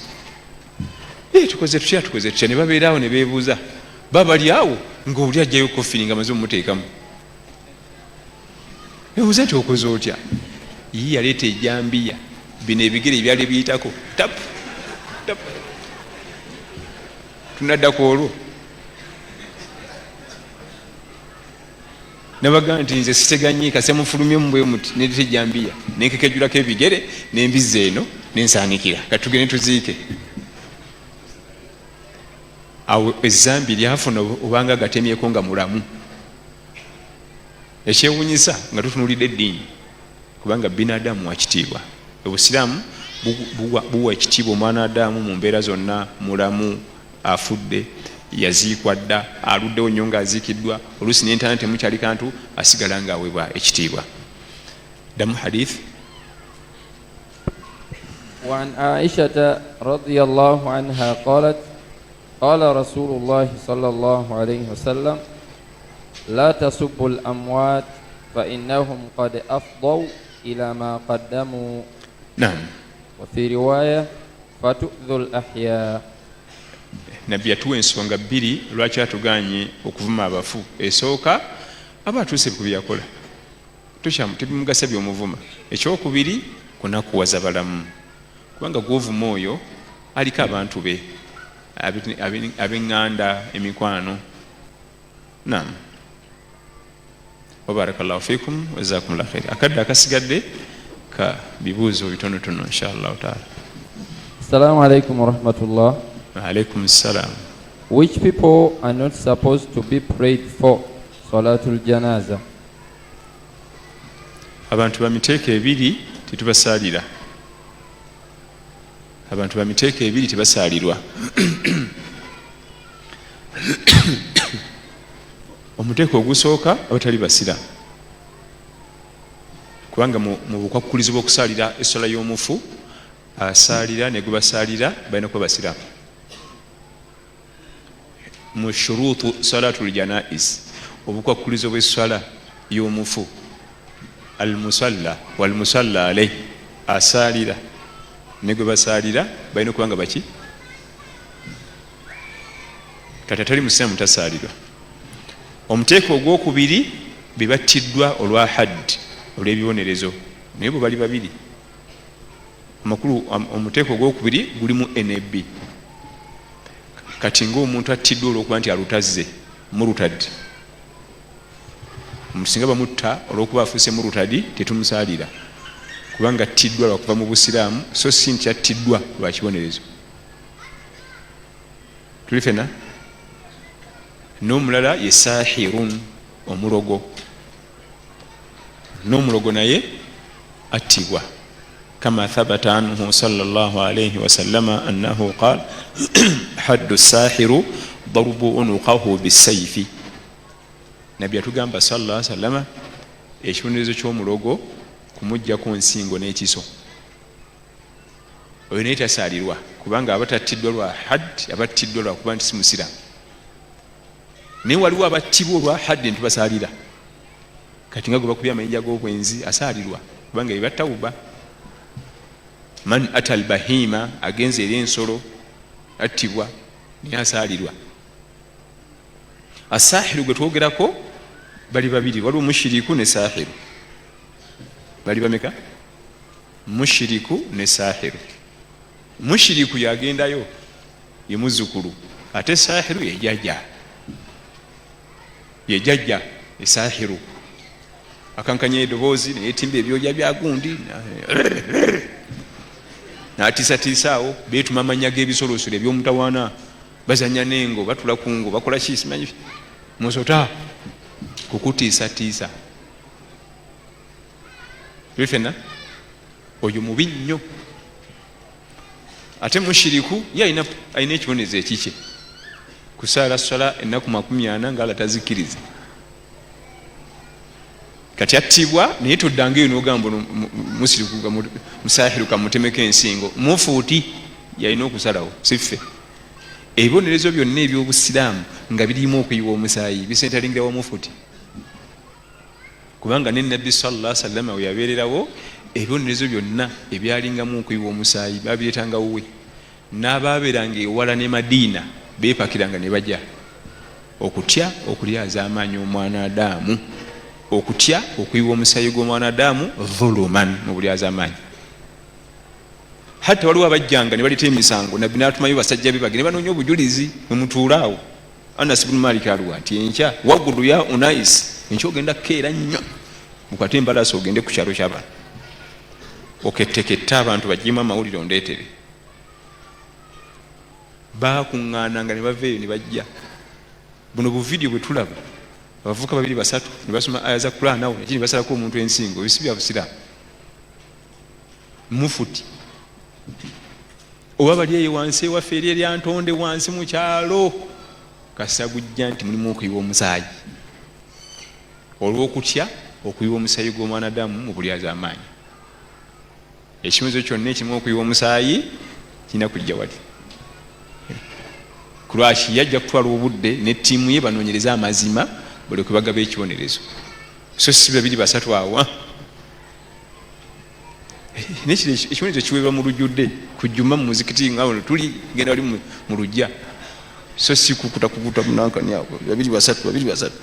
Tukoze tutya, tukoze tutya? Ne babeera awo ne beebuuza, babali awo ng'oli ajjayo kofini nga amaze omumuteekamu. Bebuuza nti okoze otya? Ye yaleeta ejambiya, bino ebigere ebyali biyitako tap tap. Tunaddaku olwo nabaga nti nze siteganye, kase mufulumyemu bwe muti, neleeta ejambiya nenkekejulako ebigere nembizza eno nensaanikira, katugende tuziike. Awo ezambi lyafuna obanga gatemyeko nga mulamu. Ekyewunyisa nga tutunulidde eddiini, kubanga binadamu wakitiibwa. Obusiraamu buwa ekitiibwa omwana Adamu mu mbeera zonna, mulamu, afudde, yaziikwa dda, aluddewo nnyo ng'aziikiddwa, oluusi n'entaana temukyali kantu, asigala ng'aweebwa ekitiibwa. Ddamu hadith. وعن عائشة رضي الله عنها قالت قال رسول الله صلى الله عليه وسلم لا تسبوا الأموات فإنهم قد أفضوا إلى ما قدموا. Naam. وفي رواية فتؤذوا الأحياء. Nabbi yatuwa ensonga bbiri lwaki atuganye okuvuma abafu. Esooka, aba atuuse ku byeyakola, tebimugasa byomuvuma. Ekyokubiri, kunakuwaza balamu, kubanga gwovuma oyo aliko abantu be ab'eŋŋanda, emikwano. Nam, wabarakallahu fikum wajazakumullah khair. Akadde akasigadde ka bibuuzo bitonotono insha Allahu taala. السلام عليكم ورحمة الله. Alaikum salam. Which people are not supposed to be prayed for Salatul Janaza? Abantu bamiteeko ebiri tetubasaalira. Abantu bamiteeko ebiri tebasaalirwa. Omuteeko ogusooka, abatali basira, kubanga mu bukwakkulizo bw'okusaalira essola y'omufu, asaalira ne gwe basaalira balina kuba basiraamu. Mu shuruutu salatul janais, obukwakkulizo bw'esswala y'omufu, almusalla walmusalla alaih, asaalira ne gwe basaalira balina okuba nga baki. Kati atali musiraamu tasaalirwa. Omuteeko ogwokubiri, be battiddwa olwa hadd, olw'ebibonerezo, naye bwe bali babiri. Amakulu, omuteeko ogwokubiri gulimu nab. Kati ngaomuntu attiddwa olwokuba nti alutazze, murutad, omuntu singa bamutta olwokuba afuuse murutadi, tetumusaalira, kubanga attiddwa lwakuva mu busiraamu, so si nti attiddwa lwa kibonerezo. Tuli fena. N'omulala ye sahirun, omulogo. N'omulogo naye attibwa, kama thabata anhu sallallahu alayhi wasallama annahu qal haddu sahiru darbu unuqahu bisaifi. Nabbi yatugamba salla sallama, ekibonerezo ky'omulogo kumugjako nsingo n'ekiso. Oyo naye tasaalirwa, kubanga aba tattiddwa lwa hadd, abattiddwa lwakuba nti si musiraamu. Naye waliwo abattibwa olwa haddi ntubasaalira. Kati nga gwe bakubye amayinja g'obwenzi asaalirwa, kubanga eba tawuba. Man ata albahima, agenze eri ensolo, attibwa, naye asaalirwa. Asahiru gwe twogerako bali babiri, waliwo mushiriku ne sahiru. Bali bameka? Mushiriku ne sahiru. Mushiriku yagendayo ye muzukulu, ate sahiru yejajja, yejajja. Esahiru akankanya edoboozi neyetimba ebyoja byagundi natiisatiisa awo, betuma amanya g'ebisolosolo ebyomutawaana, bazanya nengo, batula kungo, bakola ki simanyi, musota kukutiisatiisa. Tuli fenna. Oyo mubi nnyo. Ate mushiriku ye alina ekibonezo ekikye, kusaala swala ennaku 40 nga Ala tazikiriza. Kati attibwa, naye toddanga eyo nogamba musahiru kamutemeko ensingo. Mufuuti yalina okusalawo, siffe. Ebibonerezo byonna ebyobusiraamu nga birimu okuyiwa omusaayi bisentalingira wa mufuti, kubanga ne Nabbi salla salama we yabeererawo, ebibonerezo byonna ebyalingamu okuyiwa omusaayi babireetanga wuwe. N'abaabeeranga ewala ne Madiina beepakiranga ne bajja, okutya okulyaza amaanyi omwana Adaamu, okutya okuyiwa omusaayi gw'omwana Adaamu dhuluman, mu bulyaza amaanyi. Hatta waliwo abajjanga ne baleeta emisango, Nabbi n'atumayo basajja be bagende banoonya obujulizi. Mwemutuula awo, Anas bunu Malik aluwa nti enkya wagudu ya Unais, enkya ogenda kukeera nnyo, mukwate embalaasi ogende ku kyalo ky'abantu, okettekette abantu bajjemu amawulire ondeetere. Bakuŋŋaananga ne bava eyo ne bajja. Buno buvidiyo bwe tulaba, abavubuka babiri basatu ne basoma aya za Kulaani awo neki ne basalako omuntu ensingo, ebyo si bya busiraamu. Mufuti oba bali eyo wansi ewaffe eri eryantonde wansi mu kyalo, kasita gujja nti mulimu okuyiwa omusaayi, olw'okutya okuyiwa omusaayi gw'omwana Adamu mu bulyazaamaanyi. Ekimuzo kyonna ekirimu okuyiwa omusaayi kirina kujja wali. Kulwaki yajja kutwala obudde ne ttiimu ye banoonyereze amazima, balyoke bagaba ekibonerezo, so si babiri basatu awo. Nekiro ekibonerezo kiweebwa mu lujjudde ku jjuma mu muzikiti, nga wano tuli genda wali mu lujja, so si kukuta kukuta munankani awo babiri basatu, babiri basatu.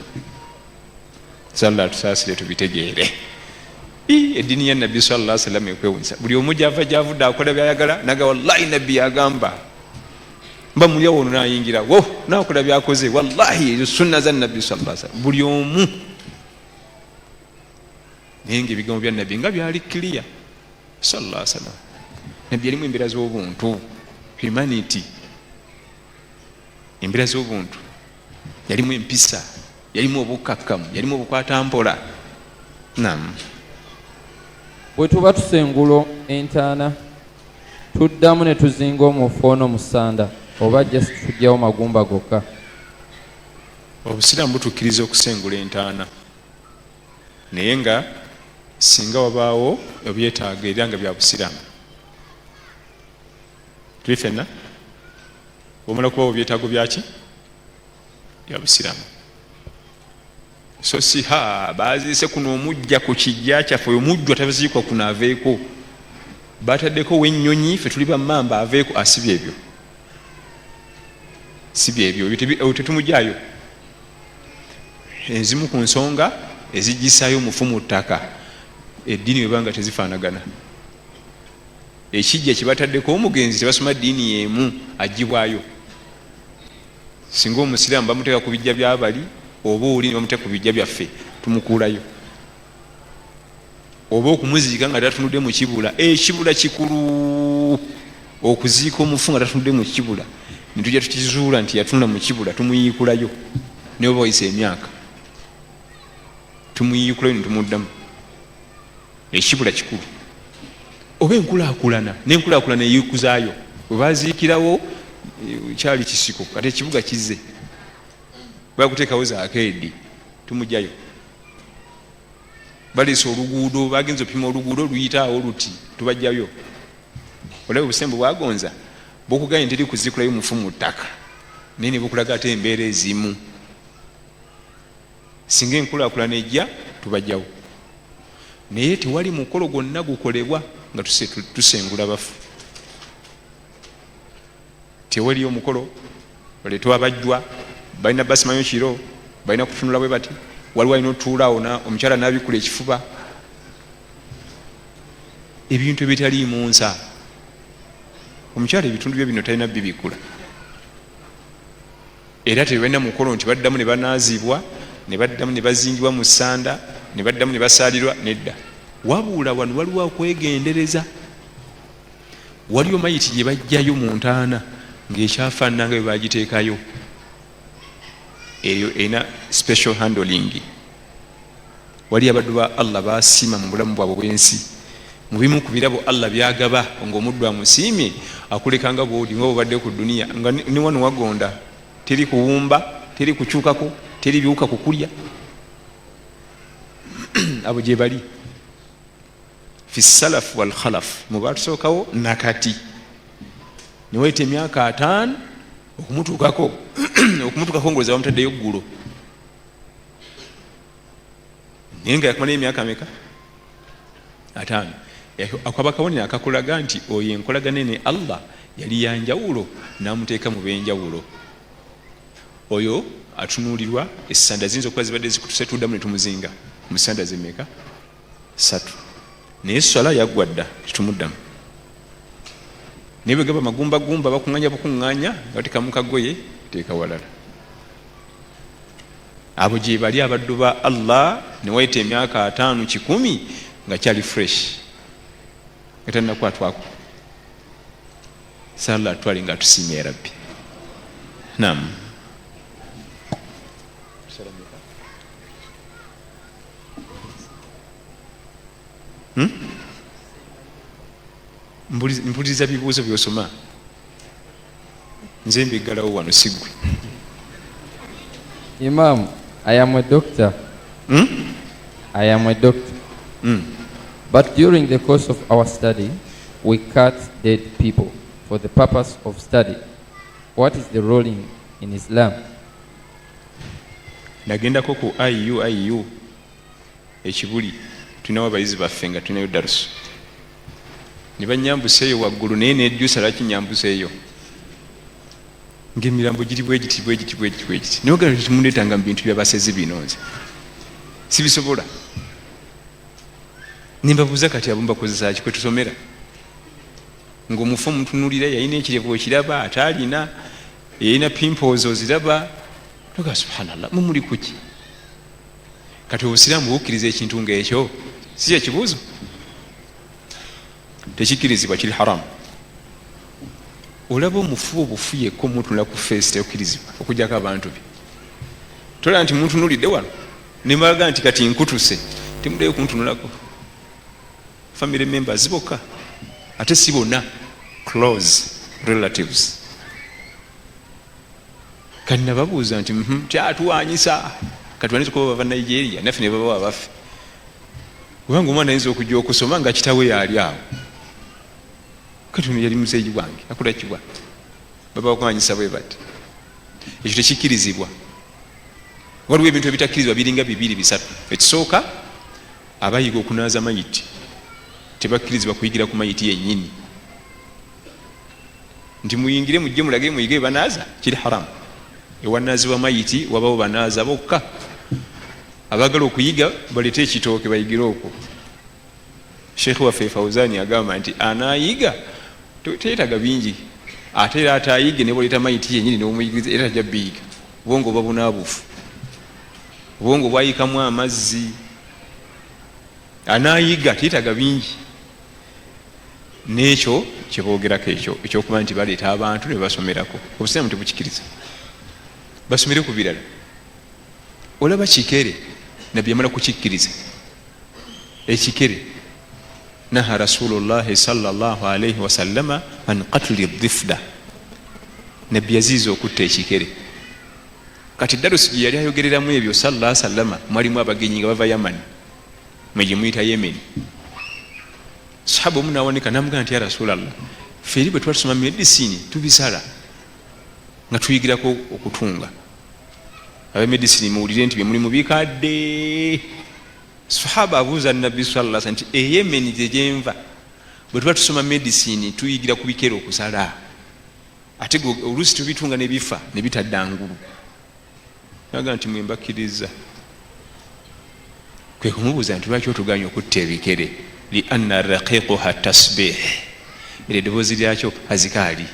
Salla atusaasire tubitegeere. Eddiini ya Nabbi salla sallam ekwewunyisa. Buli omu gyava gyavudde akola byayagala, naga wallahi Nabbi yagamba, mba muli awo ono nayingira wo nakola byakoze, wallahi ezo sunna za Nabbi salla sallam. Buli omu, naye nga ebigambo bya Nabbi nga byali clear salla sallam. Nabbi yalimu embeera z'obuntu, humanity, embeera z'obuntu, yalimu empisa, yalimu obukkakkamu, yalimu obukwatampola. Nam. Bwe tuba tusengula entaana, tuddamu ne tuzinga omufu ono mu ssanda oba just tuggyawo magumba gokka? Obusiraamu butukkiriza okusengula entaana, naye nga singa wabaawo ebyetaago era nga bya busiraamu. Tuli fenna, bwomala kubawo byetaago byaki bya busiraamu, so si ha baziise kuno omujja ku kijja kyaffe, oyo mujjwa taziikwa kuno aveeko, bataddeko wennyonyi, ffe tuli bamamba, aveeko. Asibye ebyo, si byebyo, tetumugyayo. Ezimu ku nsonga ezigisaayo omufu mu ttaka, eddiini webanga tezifaanagana, ekijja kyebataddeko omugenzi tebasoma ddiini yemu, agibwayo. Singa omusiraamu bamuteeka ku bijja byabali, oba oli ne bamuteeka ku bijja byaffe, tumukuulayo. Oba okumuziika nga tatunudde mu kibula, ekibula kikulu. Okuziika omufu nga tatunudde mu kibula, netujja tukizuula nti yatunula mu kibula, tumuyiikulayo. Naye oba wayisa emyaka, tumuyiikulayo netumuddamu. Ekibula kikulu. Oba enkulaakulana, nenkulaakulana eyiikuzaayo, webaziikirawo kyali kisiko, kati ekibuga kize bakuteekawo zakeedi, tumugjayo. Baleese oluguudo, bagenza opima oluguudo luyitaawo luti, tubajjayo. Olaba obusembu bwagonza bukugambye nteri kuzikulayo mufu mu ttaka, naye nebukulaga ate embeera ezimu singa enkulaakulana ejja, tubajjawo. Naye tewali mukolo gwonna gukolebwa nga tusengula bafu. Tewaliyo omukolo baleetebwa abajjwa, balina basimanyo kiro, balina kutunula bwe bati, waliwo alina otuulaawo omukyala nabikula ekifuba, ebintu ebitaliimu nsa. Omukyala ebitundu bye bino talina bibikula, era tebalina mukolo nti baddamu ne banaazibwa, ne baddamu ne bazingibwa mu ssanda, ne baddamu ne basaalirwa. Nedda. Wabula wano waliwo okwegendereza. Waliwo mayiti gye bajjayo mu ntaana ng'ekyafaanana nga bwe bagiteekayo, eyo erina special handling. Wali abaddu ba Allah basiima mu bulamu bwabwe bwensi, mu bimu ku birabo Allah byagaba ng'omuddu amusiimye, akulekanga bwodi nga bwobadde ku duniya, nga ne wano wagonda, teri kuwumba, teri kukyukako, teri biwuka kukulya. Abo gye bali fi salaf wal khalaf, mu batusookawo nakati, newayita emyaka 50 okumutuukako ng'olowooza bamutaddeyo ggulo, naye nga yakumalayo emyaka meka? 50. Akaba kabonero akakulaga nti oyo enkolagane ne Allah yali yanjawulo, n'amuteeka mu b'enjawulo. Oyo atunuulirwa essanda ziyinza okuba zibadde zikutuse, tuddamu ne tumuzinga mu sanda zemmeka? 3. Naye swala yaggwa dda, tetumuddamu. Naye bwe gaba magumbagumba, bakuŋŋanya bukuŋŋanya nga bateeka mu kagoye, teeka walala. Abo gye bali abaddu ba Allah, ne wayita emyaka 50 100 nga kyali fresh, nga tannakwatwako. Sala atwale nga atusiime ya Rabbi. Naam. Mpuliriza bibuuzo by'osoma, nze mbiggalawo wano, si ggwe. Imam, I am a doctor. I am a doctor. But during the course of our study, we cut dead people for the purpose of study. What is the ruling in Islam? Nagendako ku IUIU ekibuli, tulinawo abayizi baffe nga tulinayo darusu, ne banyambusa eyo waggulu, naye nejjusa lwaki nyambusa eyo, ng'emirambo giri bwe giti bwe giti bwe giti bwe giti. Naye ogamba temundeetanga mu bintu byabasezi bino, nze sibisobola. Nembabuuza kati abo mbakozesa ki? Kwe tusomera ng'omufu omutunulira, yalina ekirevu okiraba, ate alina yalina pimples oziraba, toga subhanallah, mumuli kuki? Kati obusiraamu bukkiriza ekintu ng'ekyo? Si kyekibuuzo, tekikkirizibwa, kiri haramu. Olaba omufu obufu yekka omutunula ku face tekkirizibwa, okujjako abantu be. Tolaba nti muntunulidde wano nembaga nti kati nkutuse, temuddayo kuntunulako. Family members bokka, ate si bonna, close relatives. Kati nababuuza nti kyatuwanyisa kati banza kuba bava Nigeria, naffe ne babawa abaffe, kubanga omwana ayinza okujja okusoma nga kitawe yaali awo. Kati ono yali muzeeyi wange, akola kibwa babakwanyisa bwe bati. Ekyo tekikkirizibwa. Waliwo ebintu ebitakkirizibwa biringa 2 3. Ekisooka, abayiga okunaaza mayiti tebakkirizibwa kuyigira ku mayiti yennyini, nti muyingire mujje mulage muyige banaaza, kiri haramu. Ewanaazibwa mayiti wabawo banaaza bokka, abaagala okuyiga balete ekitooke bayigire okwo. Sheikh waffe Fauzani agamba nti anaayiga teyetaaga bingi, ate era atayige ne bwoleta mayiti yennyini n'omuyigiriza era tajja biyiga. Obwongo buba bunaabufu, obwongo bwayikamu amazzi. Anaayiga teyetaaga bingi. N'ekyo kyeboogerako ekyo ekyokuba nti baleeta abantu ne basomerako, obusiraamu tebukikiriza. Basomere ku birala. Olaba kikere, Nabbi yamala kukikkiriza ekikere. Naha Rasulullahi sallallahu alaihi wasallama an qatli dhifda, Nabbi yaziiza okutta ekikere. Kati darusi gye yali ayogereramu ebyo sallallahu sallama, mwalimu abagenyi nga bava Yamani, mwe gye muyita Yemen. Sahaba omu nawanika namugamba nti ya Rasulallah, ffe eri bwe tuba tusoma medicine tubisala nga tuyigirako okutunga. Aba medicine muwulire nti byemulimu bikadde. Sahaba abuuza Nabbi sallallahu alaihi nti e Yemen gye gyenva bwe tuba tusoma medicine tuyigira ku bikere okusala, ate oluusi tubitunga ne bifa ne bitadda ngulu. Naga nti mwe mbakkiriza. Kwe kumubuuza nti lwaki otuganya okutta ebikere? Li anna raqiquha tasbih, era eddoboozi lyakyo azikaali.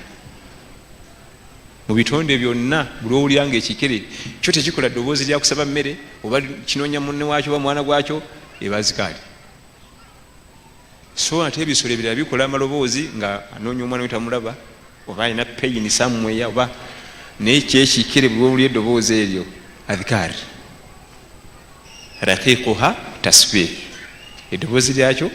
Mu bitonde byonna buli owulira nga ekikere kyo tekikola ddoboozi lya kusaba mmere oba kinoonya munne waakyo oba mwana gwakyo, eba azikaali. So ate ebisolo ebirala bikola amaloboozi nga anoonya omwana we tamulaba, oba alina pain somewhere, oba naye kyekikere buli owulira eddoboozi eryo adhikaari. Raqiquha tasbih, eddoboozi lyakyo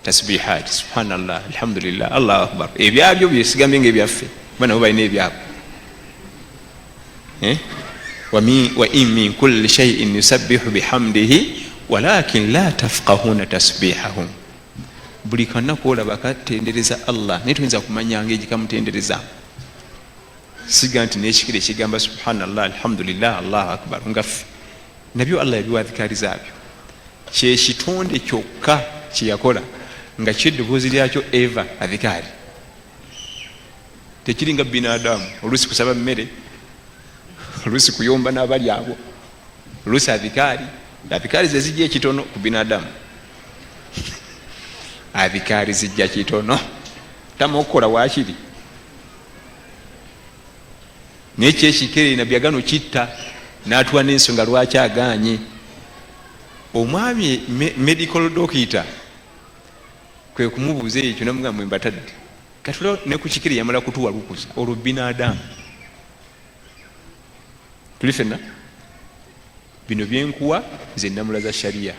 tasbihat, subhanallah, alhamdulillah, Allahu akbar. Ebyabyo byesigambye nga ebyaffe, kuba nabo balina ebyabwe. Wa in min kulli shay'in yusabbihu bihamdihi Walakin la tafqahuna tasbihahum, buli kanaku olaba katendereza Allah, naye toyinza kumanya ngeri gikamutendereza. Siga nti nekikere ekigamba subhanallah, alhamdulillah, Allahu akbar, nga ffe nabyo Allah yabiwa adhikaari zaabyo. Kyekitonde kyokka kyeyakola nga kyo eddoboozi lyakyo eva adhikaari, tekiringa binadamu. Oluusi kusaba mmere, oluusi kuyomba n'abali abo, oluusi adhikaari. Adhikaari zezijja ekitono ku binadamu, adhikaari zijja kitono, tama okukola wakiri. Naye kyekikere nabbi agano kitta n'atuwa n'ensonga lwaki aganye. Omwami medical doctor kwe kumubuuza ekyo, namugamba mwe mbatadde katula ne ku kikere yamala kutuwa lukusa, olwo binadamu tuli fenna. Bino byenkuwa nze ennamula za sharia,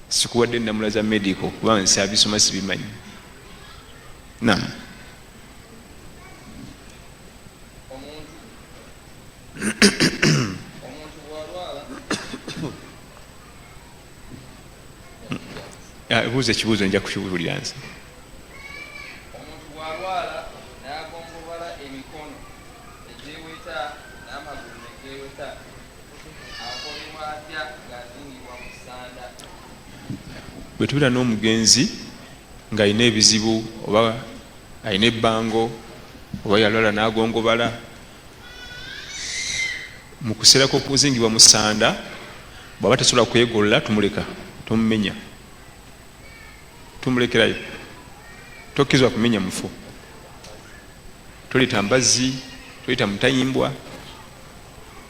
sikuwadde ennamula za medical kubanga nsabisoma sibimanyi. Nam buuza ekibuuzo, nja kukibuulira nze. Omuntu bw'alwala n'agongobala emikono egyeweta n'amagulu ne geeweta, akolebwa atya ng'azingibwa mu ssanda? Bwe tubeera n'omugenzi ng'alina ebizibu, oba alina ebbango, oba yalwala n'agongobala, mu kuseera kw'okuzingibwa mu ssanda, bw'aba tasobola kwegolola, tumuleka, tomumenya, tumulekerayo. Tokkirizibwa kumenya mufu, toleeta mbazzi, toleeta mutayimbwa,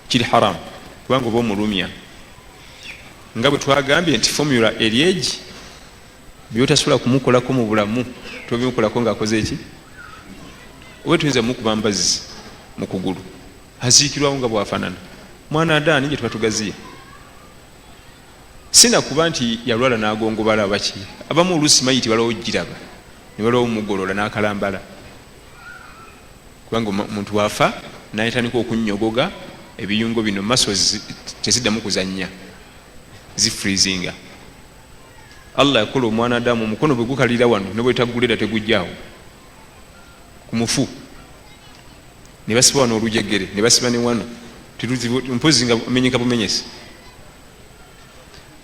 kiri haramu kubanga oba omulumya. Nga bwe twagambye nti formula eri egi, byotasobola kumukolako mu bulamu tobimukolako ng'akoze eki. Oba tuyinza mukuba mbazzi mu kugulu, aziikirwawo nga bwafaanana mwana adaani gye tuba tugaziya. Sinakuba nti yalwala n'agongobala baki, abamu oluusi mayiti balwawo giraba ne balwawo mugolola n'akalambala, kubanga omuntu wafa nayetandika okunnyogoga ebiyungo bino, maso teziddamu kuzannya, zifreezinga. Allah yakola omwana adamu omukono bwe gukalira wano ne bwetaggulira tegujjaawo ku mufu, ne basiba wano olujegere, ne basiba ne wano, mpozi nga menyeka bumenyesi,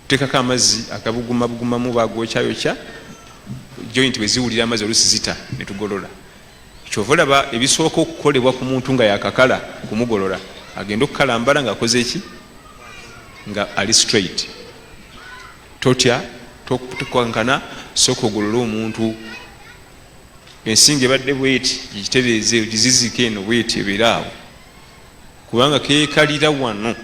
tuteekako amazzi agabugumabugumamu, bagwokyayokya, joint bwe ziwulira amazzi oluusi zita, ne tugolola. Kyova olaba ebisooka okukolebwa ku muntu nga yakakala kumugolola, agenda okukalambala ng'akoze eki, nga ali straight. Totya, tokwankana, sooka ogolole omuntu. Ensinga ebadde bweti gitereeze, ogizizike eno bweti ebeere awo, kubanga kekalira wano.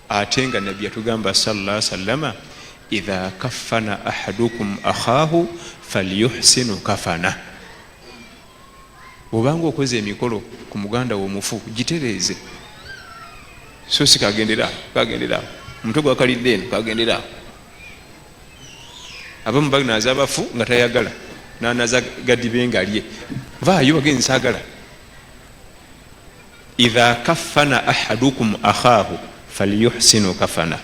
Ate nga nabbi yatugamba sallallahu alaihi wasallama, idha kaffana ahadukum akhahu falyuhsinu kafana, bwobanga okoze emikolo ku muganda wo omufu gitereeze, so si kagendera kagendera omutwe gwakalidde eno, kagendera. Abamu banaaza abafu nga tayagala, nanaza gadibe nga lye vaayo bagenzi saagala. Idha kaffana ahadukum akhahu falyuhsinu kafana,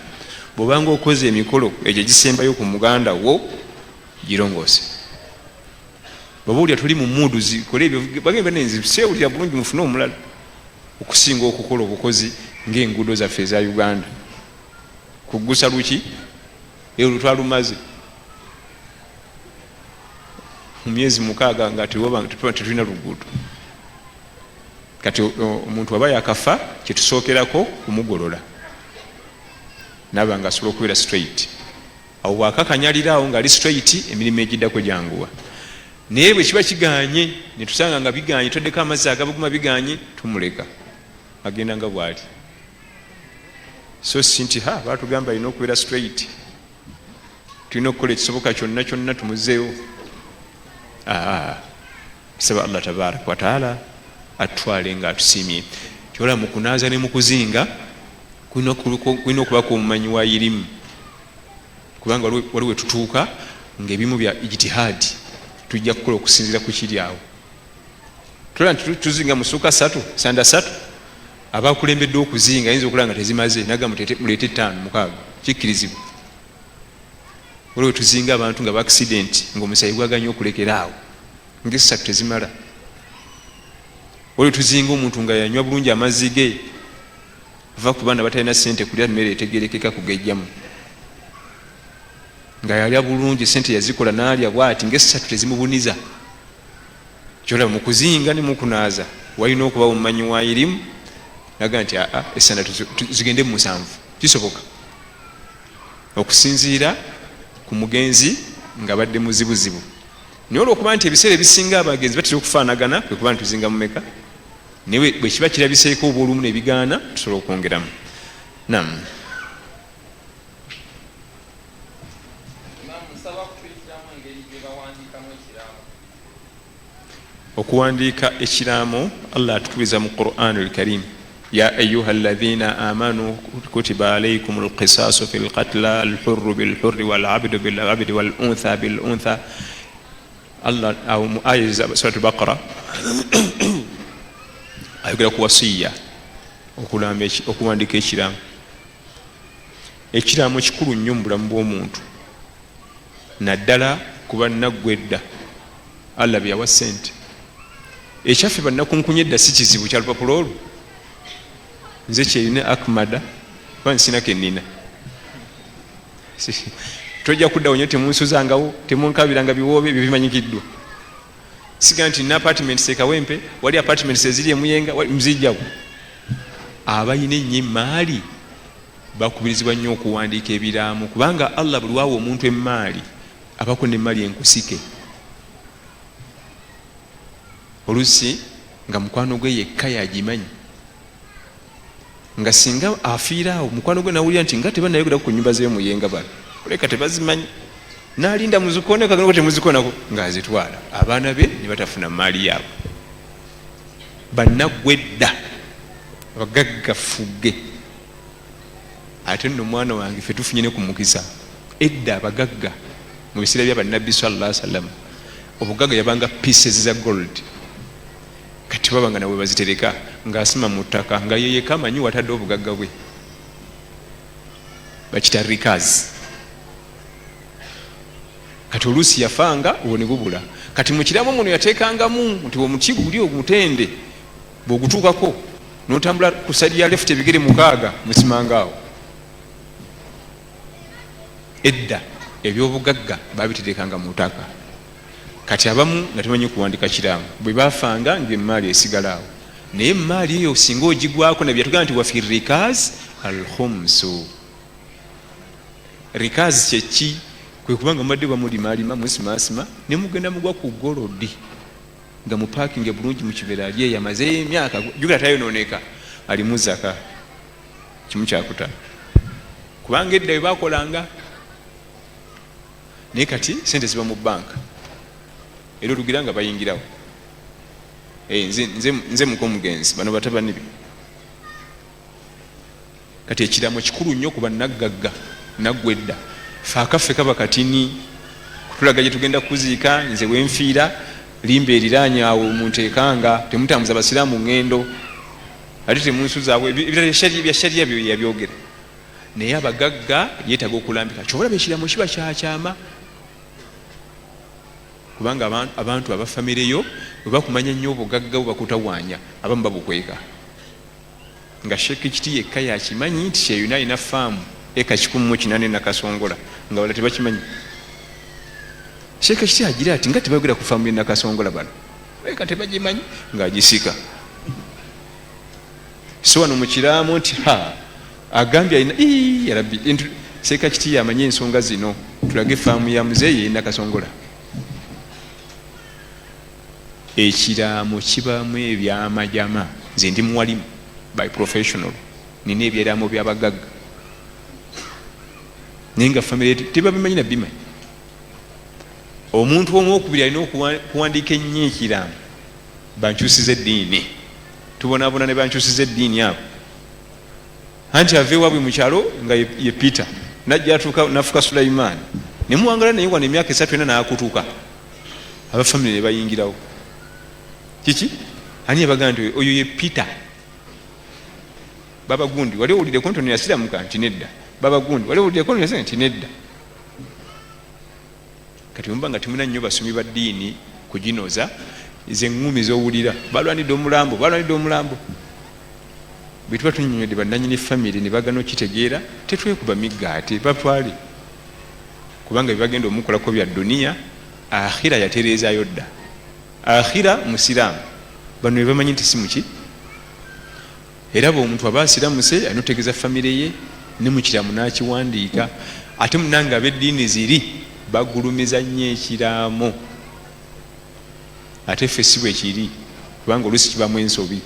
bwobanga okoze emikolo egyo gisembayo ku muganda wo girongoose. Bwoba olya tuli mu muudu zikole ebyo, bagenda nenzi sewulira bulungi, mufune omulala, okusinga okukola obukozi ng'enguudo zaffe eza Uganda kugusa luki olwo twalumaze mu myezi 6 nga tetulina luguudo. Kati omuntu aba yakafa, kyetusookerako kumugolola naba nga asobola okubeera straight. Awo bwakakanyaliraawo ngaali straight, emirimu egiddako gyanguwa. Naye bwe kiba kiganye, netusanga nga biganye, twaddeko amazzi agabuguma biganye, tumuleka agenda nga bwali. So si nti ha batugamba alina okubeera straight, tulina okukola ekisoboka kyonna kyonna tumuzeewo. Saba Allah tabaraka wataala atwale nga atusiimye. Kyola mu kunaaza ne mu kuzinga kulina okubako omumanyi wa irimu, kubanga waliwo wetutuuka ngaebimu bya ijtihaadi tujja kukola okusinziira ku kiri awo. Tulaba nti tuzinga musuuka 3, sanda 3, abakulembedde okuzinga ayinza okulaba nga tezimaze, nagamba muleete 5, 6. Kikkirizibwa. Waliwo tuzinga abantu nga baaccident, ngaomusayi gwaganye okulekera awo, ngaesatu tezimala. Waliwo tuzinga omuntu nga yanywa bulungi amazzi ge, va ku baana batalina sente kulya mmere etegerekeka kugejjamu, nga yalya bulungi, sente yazikola naalya bwati, ngaesatu tezimubuniza. Kyolaba mukuzinga ne mukunaaza walina okuba omumanyi wa irimu naga nti aa, esanda zigende mu 7. Kisoboka okusinziira ku mugenzi nga badde muzibuzibu, naye olwokuba nti ebiseera ebisinga abagenzi batera okufaanagana, kwe kuba ntuzinga mumeka, naye bwe kiba kirabiseeko oba olumu nebigaana, tusobola okwongeramu. Nam. Okuwandiika ekiraamo, Allah atukubiriza mu Quran Alkarim: ya ayuha alladhina amanu kutiba alaikum alqisasu fi lqatla, alhurru bilhurri walabdu bilabdi waluntha biluntha. Allah awo mu aya za Surat Baqara ayogera ku wasiya, okulamba, okuwandiika ekiraamo. Ekiraamo kikulu nnyo mu bulamu bw'omuntu, naddala kuba naggwa edda Allah byeyawa sente. Ekyaffe bannakunkunya edda si kizibu kya lupapula olwo. Nze kyerina akmada kuba nsina kenina, tojja kuddawo nyo, temunsuzangawo, temunkabiranga biwoobe. Ebyo bimanyikiddwa. Siga nti nina apartments ekawempe, wali apartments eziri emuyenga, mzijjawo. Abalina ennyo emaali bakubirizibwa nnyo okuwandiika ebiraamu, kubanga Allah buli waawa omuntu emaali abako nemaali enkusike, olusi nga mukwano gwe yekka yagimanyi, nga singa afiira awo mukwano gwe nawulira nti nga tebanayogera ku nyumba zemuyenga, bano oleka tebazimanyi, nalinda muzikone kagenda temuzikonako, ngaazitwala, abaana be ne batafuna maali yaabwe. Bannaggwa edda abagagga fugge. Ate nno omwana wange, ffe tufunye ne ku mukisa. Edda abagagga mu biseera bya bannabbi sallallahu sallam, obugagga yabanga pieces za gold. Kati babanga nawe bazitereka ng'asima mu ttaka, nga yeyeka amanyi watadde obugagga bwe, bakita rikaz. Kati oluusi yafanga obwo ne bubula. Kati mu kiramu muno yateekangamu nti omuti guli ogutende, bw'ogutuukako n'otambula ku side ya left ebigere 6, musimangaawo. Edda ebyobugagga babiterekanga mu ttaka. Kati abamu nga temanyi kuwandika kiramu, bwe bafanga ngaemaali esigala awo. Naye emaali eyo singa ogigwako, nabbi yatugamba nti wafi rikaz alkhumsu. Rikaz kyeki? Kwe kubanga mubadde bamulimalima, musimasima, ne mugenda mugwa ku gold nga mupakinge bulungi mu kibeera, ali eyo amazeeyo emyaka, jukira tayononeka, alimu zaka 1/5, kubanga edda bwe bakolanga. Naye kati sente ziba mu banka, era olugira nga bayingirawo. Nze muka omugenzi, bano batabani be. Kati ekiramo kikulu nnyo ku bannaggagga naggwa edda. Fe akaffe kaba katini kutulaga gye tugenda kuziika. Nze wenfiira, limba eriraanye awo munteekanga, temutambuza basiraamu ŋŋendo, ate temunsuzaawo. Ebirala bya shariya byo yabyogera. Naye abagagga yeetaaga okulambika. Kyobalaba ekiramo kiba kyakyama, kubanga abantu abafamireyo bwe bakumanya nnyo obugagga bwe bakutawaanya, abamu babukweka nga Sheekh Kiti yekka yakimanyi nti Kyeyuna alina faamu eka 108 Nakasongola, nga bala tebakimanyi. Sheekh Kiti agira ati nga tebayogera ku faamu ye Nakasongola, bano eka tebagimanyi, ng'agisika. So wano mukiramu nti ha, agambye alina yarabbi, Sheekh Kiti yamanyi ensonga zino, tulage faamu ya muzeeyi ye Nakasongola. Ekiraamo kibamu ebyamajama. Nze ndi muwalimu by professional, nina ebyeraamo byabagagga, naye nga famire tebabimanyi nabimanyi. Omuntu omwokubiri alina okuwandiika ennyo ekiraamo, bankyusiza eddiini. Tubonabona ne bankyusiza eddiini abo, anti ava ewaabwe mukyalo nga ye Peter, najja atuuka nafuka Sulaimaani, nemuwangala naye wano emyaka 3 4, nakutuka, abafamire ne bayingirawo. Kiki? Ani yabagaa nti oyo ye Peter? Baba gundi, wali owuliddeko nti ono yasiramuka? Nti nedda. Baba gundi wali owuliddeko nti nedda. Kati muba nga temulina nnyo basomi ba ddiini kuginoza, ze ŋŋumi z'owulira balwanidde omulambo, balwanidde omulambo. Bwe tuba tunnyonnyodde bannannyini famire ne bagana okitegeera, tetwekuba migga ate batwale, kubanga bye bagenda omukolako bya dduniya, akhira yatereezaayo dda. Akhira musiraamu, bano be bamanyi nti si muki. Era bwe omuntu aba asiramuse alina otegeeza famire ye ne mu kiraamo n'akiwandiika. Ate munange ab'eddiini ziri bagulumiza nnyo ekiraamo, ate ffe si bwe kiri, kubanga oluusi kibamu ensobi.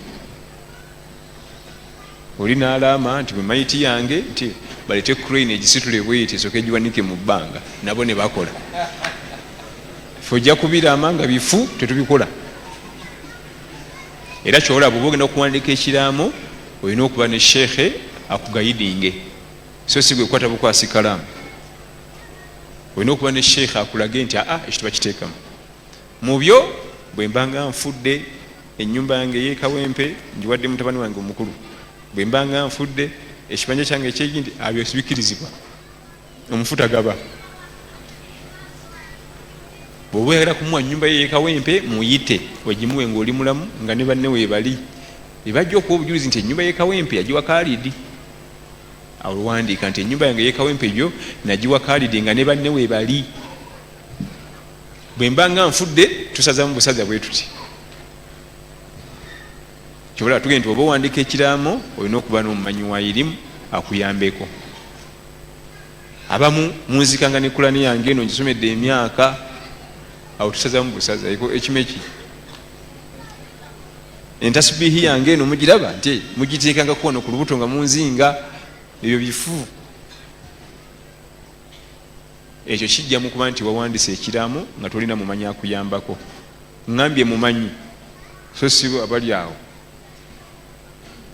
Oli n'alaama nti bwe mayiti yange nti baleete crane egisitule bweti esooke egiwanike mu bbanga, nabo ne bakola. Ffe ojja kubiraama nga bifu, tetubikola. Era kyolaba bw'oba ogenda okuwandiika ekiraamo olina okuba ne sheekhe akugayidinge, so si gwe kukwata bukwasi kalaamu. Olina okuba ne sheekhe akulage nti aa ekyo tebakiteekamu mu byo. Bwe mba nga nfudde, ennyumba yange ey'e Kawempe ngiwadde mutabani wange omukulu. Bwe mba nga nfudde, ekibanja kyange ekyegindi, abyo sibikkirizibwa. Omufu tagaba. Bw'oba oyagala kumuwa nnyumba ye ey'e Kawempe, muyite ogimuwe ng'oli mulamu nga ne banne weebali, be bajja okuwa obujulizi nti ennyumba y'e Kawempe yagiwa Khalid. Awo lwandiika nti ennyumba yange ey'e Kawempe yo nagiwa Khalid nga ne banne weebali. Bwe mba nga nfudde tusazamu busaza bwe tuti. Kyova olaba tugenda nti oba owandiika ekiraamo olina okuba n'omumanyi wa irimu akuyambeko. Abamu munzikanga ne Kulani yange eno ngisomedde emyaka, awo tusazamu busaza ekimeki. Entasubihi yange eno mugiraba nti mugiteekangako wano ku lubuto nga munzinga, ebyo bifu. Ekyo kijja mu kuba nti wawandise ekiraamo nga tolina mumanyi akuyambako. Ŋŋambye mumanyi, so si abali awo.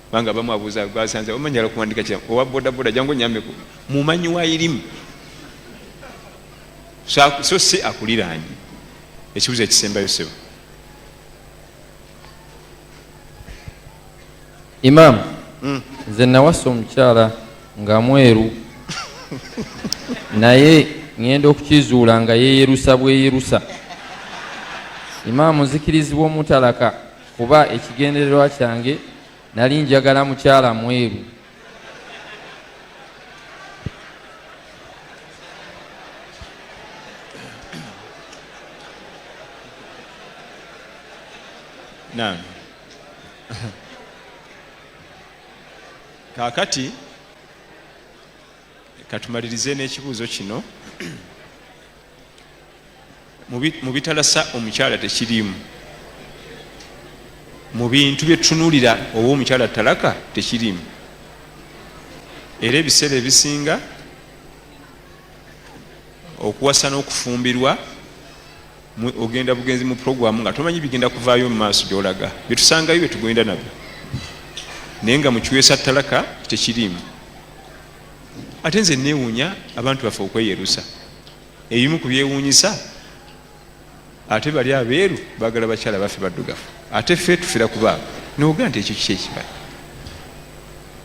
Kubanga abamu abuuza gwasanze omanyi njagala kuwandika kiraamo, owa bodaboda jangu onnyambeko. Mumanyi wa irimu, so si akuliraanye. Ekibuuzo ekisembayo ssebo. Imam, nze nawasa omukyala nga mweru naye ngenda okukizuula nga yeyerusa bweyerusa. Imam, nzikirizibwa omutalaka kuba ekigendererwa kyange nali njagala mukyala mweru. Naam. Kaakati katumalirize n'ekibuuzo kino. Mu bitalasa omukyala tekiriimu, mu bintu bye tutunuulira oba omukyala talaka tekiriimu. Era ebiseera ebisinga okuwasa n'okufumbirwa ogenda bugenzi mu pulogulaamu nga tomanyi bigenda kuvaayo mu maaso gy'olaga, bye tusangayo bye tugenda nabyo, naye nga mu kiweesa talaka tekiriimu. Ate nze neewuunya abantu baffe okweyerusa. Ebimu ku byewuunyisa, ate bali abeeru baagala bakyala baffe baddugavu, ate ffe tufira ku baabo. N'ogamba nti ekyo kiki ekiba?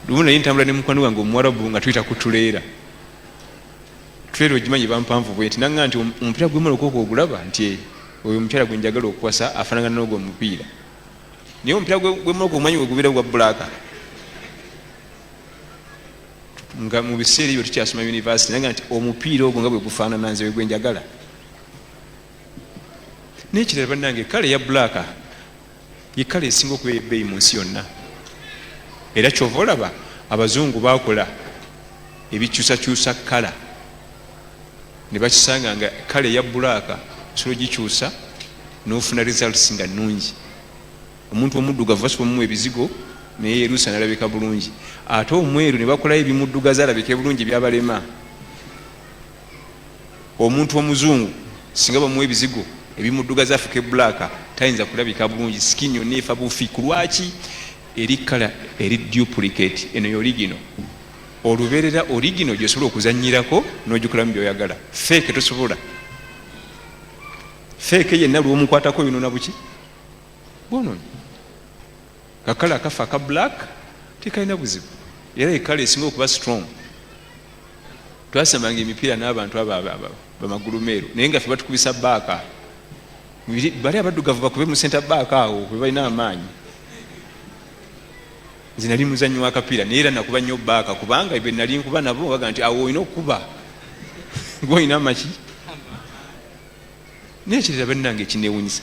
Lumu nali ntambula ne mukwano gwange Omuwarabu nga tuyita ku tuleera. Tuleera ogimanyi eba mpanvu bweti. Nangamba nti omupiira gw'emmotoka ogwo ogulaba? Nti oyo omukyala gwe njagala okuwasa afaanagana n'ogwo omupiira. Naye omupiira gw'emmotoka ogumanyi we gubeera gwa bbulaaka. Nga mu biseera ebyo tukyasoma yunivasite, nangamba nti omupiira ogwo nga bwe gufaanana nze we gwe njagala. N'ekirala bannange, kkala eya bbulaaka ye kkala esinga okuba ey'ebbeeyi mu nsi yonna. Era ky'ova olaba Abazungu baakola ebikyusakyusa kkala ne bakisanga nga kkala eya bbulaaka osobola ogikyusa n'ofuna results nga nnungi. Omuntu omuddugavu basobola omuwa ebizigo naye yerusa nalabika bulungi, ate omweru ne bakolayo ebimuddugaza alabike bulungi byabalema. Omuntu omuzungu singa bamuwa ebizigo ebimuddugaza afuke bbulaaka tayinza kulabika bulungi, skin yonna efa bufi. Ku lwaki? Eri kkala eri duplicate, eno ye original. Olubeerera original gy'osobola okuzannyirako n'ogikolamu by'oyagala. Fake tosobola. Fake yenna lw'omukwatako oyonoona buki? Bwonoonye. Kakala akafa aka black tekalina buzibu, era ye kkala esinga okuba strong. Twasambanga emipiira n'abantu abo bamagulu meeru, naye nga ffe batukubisa baaka. Bali abaddugavu bakube mu center back awo bwe balina amaanyi. Nze nali muzannyi wa kapiira, naye era nakuba nnyo baaka, kubanga bwe nali nkuba nabo baga nti awo olina okukuba gwolina amaki. Naye ekirala bannange ekinewunyisa,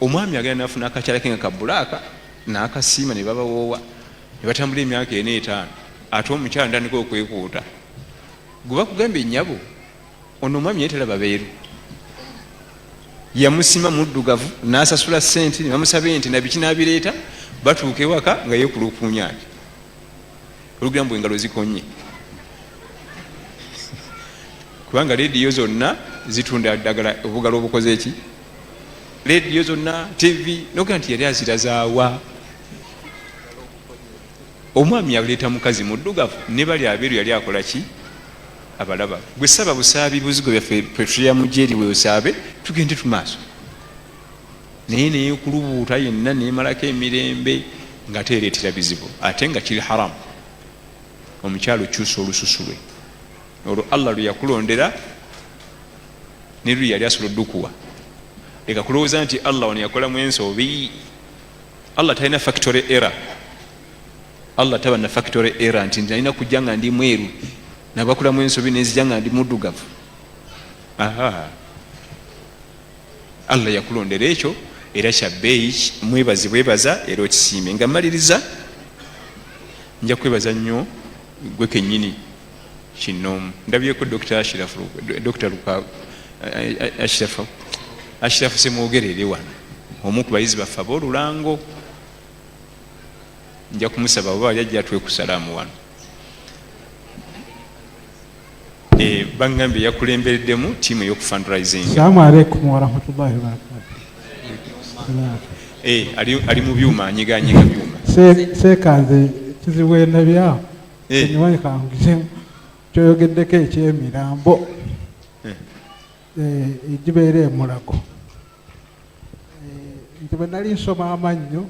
omwami agenda nafuna akakyala ke nga kabulaaka n'akasiima, ne babawoowa ne batambula emyaka ena etaano, ate omukyala ntandika okwekuuta. Gwe bakugambye nnyabo, ono omwami yali talaba beeru, yamusima muddugavu n'asasula ssente ne bamusaba ente nabiki n'abireeta, batuuka ewaka nga yeekulukuunya nti olugira mbu engalo zikonye, kubanga leediyo zonna zitunda ddagala obugalo obukoze eki, leediyo zonna, tv, nogaa nti yali azirazaawa. Omwami yaleeta mukazi muddugavu, ne bali abeeru yali akola ki? Abalaba. Gwe saba busaabi buzigo byaffe petroleum jelly weosaabe tugende tumaaso, naye neyekulubuuta yenna nemalako emirembe nga teereetera bizibu, ate nga kiri haramu omukyalo okyusa olususu lwe olwo Allah lwe yakulondera ne luli yali asobola oddukuwa. Leka kulowooza nti Allah wano yakolamu ensobi. Allah talina factory error. Allah taba na factory error nti nalina kujja nga ndi mweru, nabakolamu ensobi nenzija nga ndi muddugavu. Aha, Allah yakulondera ekyo era kya bbeeyi, mwebazi bwebaza era okisiime. Nga mmaliriza, nja kwebaza nnyo gwe kennyini kinoomu. Ndabyeko Dr Ashirafu, Dr Luka Ashirafu, Ashirafu Semwogerere wano, omu ku bayizi baffe ab'olulango. Nja kumusaba oba ali ajja atuwe ku salaamu wano. Baŋŋambye yakulembereddemu tiimu ey'okufundraising. Assalamu alaikum warahmatullahi wabarakatuh. Ali mu byuma, anyiganyiga byuma. Seekanze kizibu endabyawo. Enyiwanyi kangizemu kyoyogeddeko ekyemirambo egibeera emulago. Nti bwe nali nsoma amannyo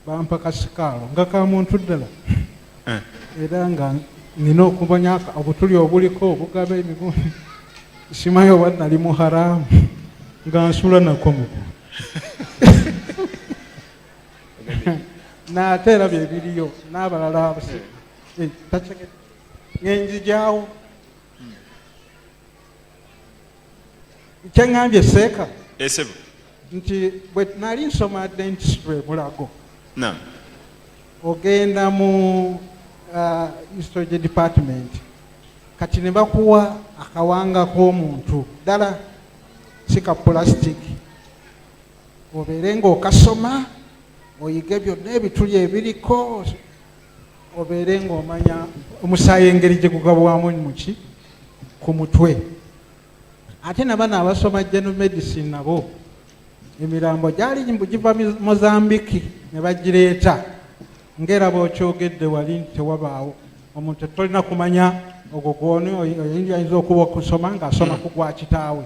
bampa kasikaalo nga ka muntu ddala, era nga nina okumanya obutuli obuliko obugaba emigundi. Simanyi oba nali mu haramu nga nsula nako mugu naate era byebiriyo n'abalala ngenjijaawo. Kyeŋŋambye seeka Esebo. nti bwe nali nsoma dentistry Mulago, Naam. ogenda mu histology department, kati ne bakuwa akawanga k'omuntu ddala, si ka plastic, obeere ng'okasoma oyige byonna ebituli ebiriko, obeere ng'omanya omusaayi engeri gye gugabwamu muki ku mutwe. Ate nabano abasoma general medicine nabo emirambo gyali giva Mozambiki ne bagireeta, ng'era bw'okyogedde wali nti tewabaawo omuntu, tolina kumanya ogwo gwoni ayinza okuba okusoma ng'asoma ku gwa kitaawe.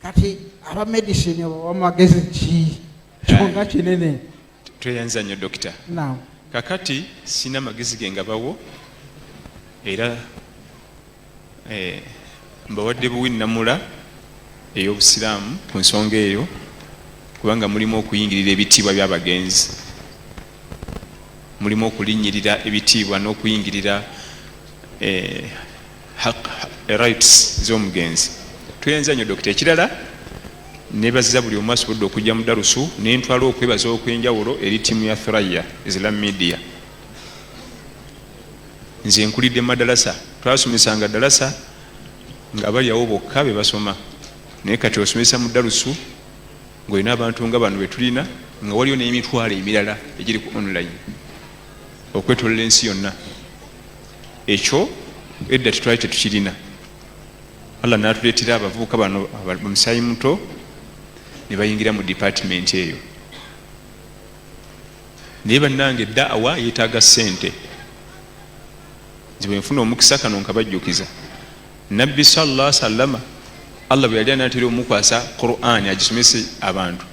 Kati aba medicine oba magezi ki kyonga kinene. Tweyanza nnyo, dokita. Naam. Kakati sina magezi ge nga bawo, era mbawadde buwi nnamula ey'obusiraamu ku nsonga eyo, kubanga mulimu okuyingirira ebitiibwa by'abagenzi, mulimu okulinnyirira ebitiibwa n'okuyingirira rights z'omugenzi. Tweyanza nnyo, dokita. Ekirala, nebaziza buli omu asobodde okujja mu darusu, nentwala okwebaza okw'enjawulo eri ttiimu ya Thuraya Islam Media. Nze nkulidde mu madalasa, twasomesanga dalasa nga bali awo bokka be basoma, naye kati osomesa mu darusu ng'olina abantu nga bano betulina, nga waliyo n'emitwalo emirala egiri ku online okwetolola ensi yonna. Ekyo edda tetwali tetukirina. Allah n'atuleetera abavubuka bano bamusaayi muto ne bayingira mu department eyo. Naye bannange, daawa yeetaaga ssente. Nze bwe nfuna omukisa kano nkabajjukiza, Nabbi sallallahu sallama, Allah bwe yali anaatera omukwasa Qur'ani agisomese abantu,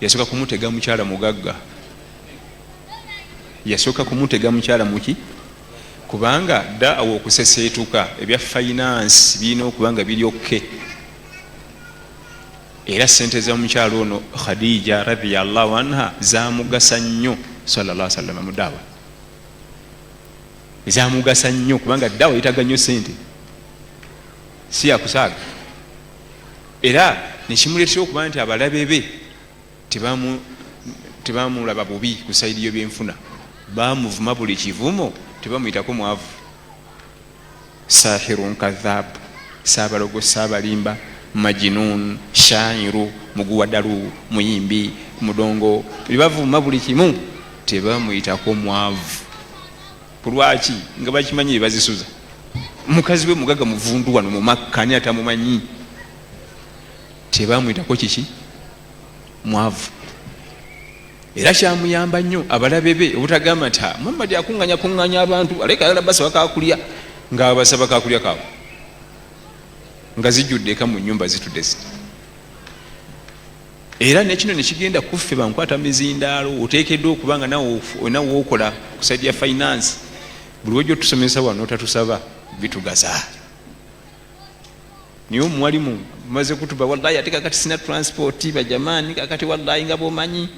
yasooka kumutega mukyala mugagga, yasooka kumutega mukyala muki. Kubanga daawa okuseseetuka, ebya finance birina okuba nga biri okay. Era sente za mukyalo ono Khadija radiallahu anha zamugasa nnyo sallallahu sallama mu daawa, zamugasa nnyo kubanga daawa yetaga nnyo sente, si yakusaaga. Era nekimuleetera okuba nti abalabe be tebamulaba bubi ku side y'ebyenfuna, bamuvuma buli kivumo, tebamuyitako mwavu, sahirun kadhab, saabalogo, saabalimba, majinun, shairu, muguwadalu, muyimbi, mudongo, bebavuma buli kimu, tebamuyitako mwavu. Kulwaki? Nga bakimanyi bebazisuza. Mukazi we mugaga muvundu wano mumakka, ani atamumanyi? Tebamuyitako kiki? Mwavu. Era kyamuyamba nnyo abalabe be obutagamba nti Muhammadi akuŋŋanya kuŋŋanya abantu, aleka ayagala basaba kakulya, nga abasaba kakulya kaabwe nga zijjudde eka mu nyumba zitudde ziti. Era nekino nekigenda kuffe bankwata mizindaalo, oteekeddwa okuba nga nawe olina wookola ku side ya finance. Buli wojja otusomesa wano otatusaba bitugasa, naye omuwalimu maze kutuba, wallahi ate kakati sina transport bajamaani, kakati wallahi nga bwomanyi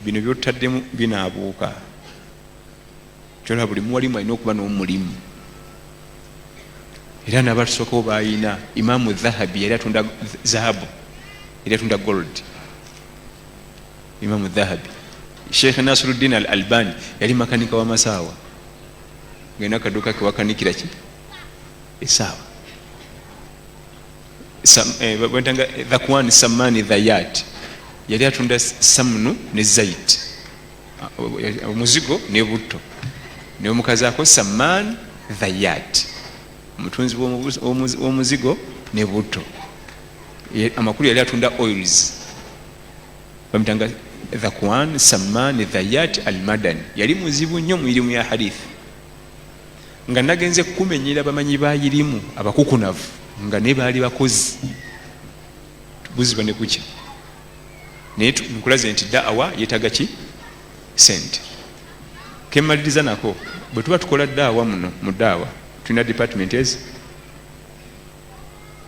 bino byotutaddemu binaabuuka. Kyola buli muwalimu alina okuba n'omulimu. Era nabatusookawo bayina Imamu Dhahabi yali atunda zahabu, yali atunda gold, Imamu Dhahabi. Sheikh Nasiruddin Al Albani yali makanika w'amasaawa, ngaina akaduuka kewakanikira ki esaawa. Bwentanga Dhakwan Samani Dhayat yali atunda samnu ne zait, omuzigo ne butto, neomukazaako Saman Dhayat, omutunzi w'omuzigo ne butto. Amakulu yali atunda oils, bamutanga Dhakwan Saman Dhayat Almadani. Yali muzibu nnyo mu irimu ya hadith. Nga nagenze kumenyera bamanyi ba irimu abakukunavu nga naye baali bakozi buziba ne kukya. Naye nkulaze nti daawa yetaga ki? Sente. Kemaliriza nako, bwe tuba tukola daawa muno mu daawa tulina department ezi,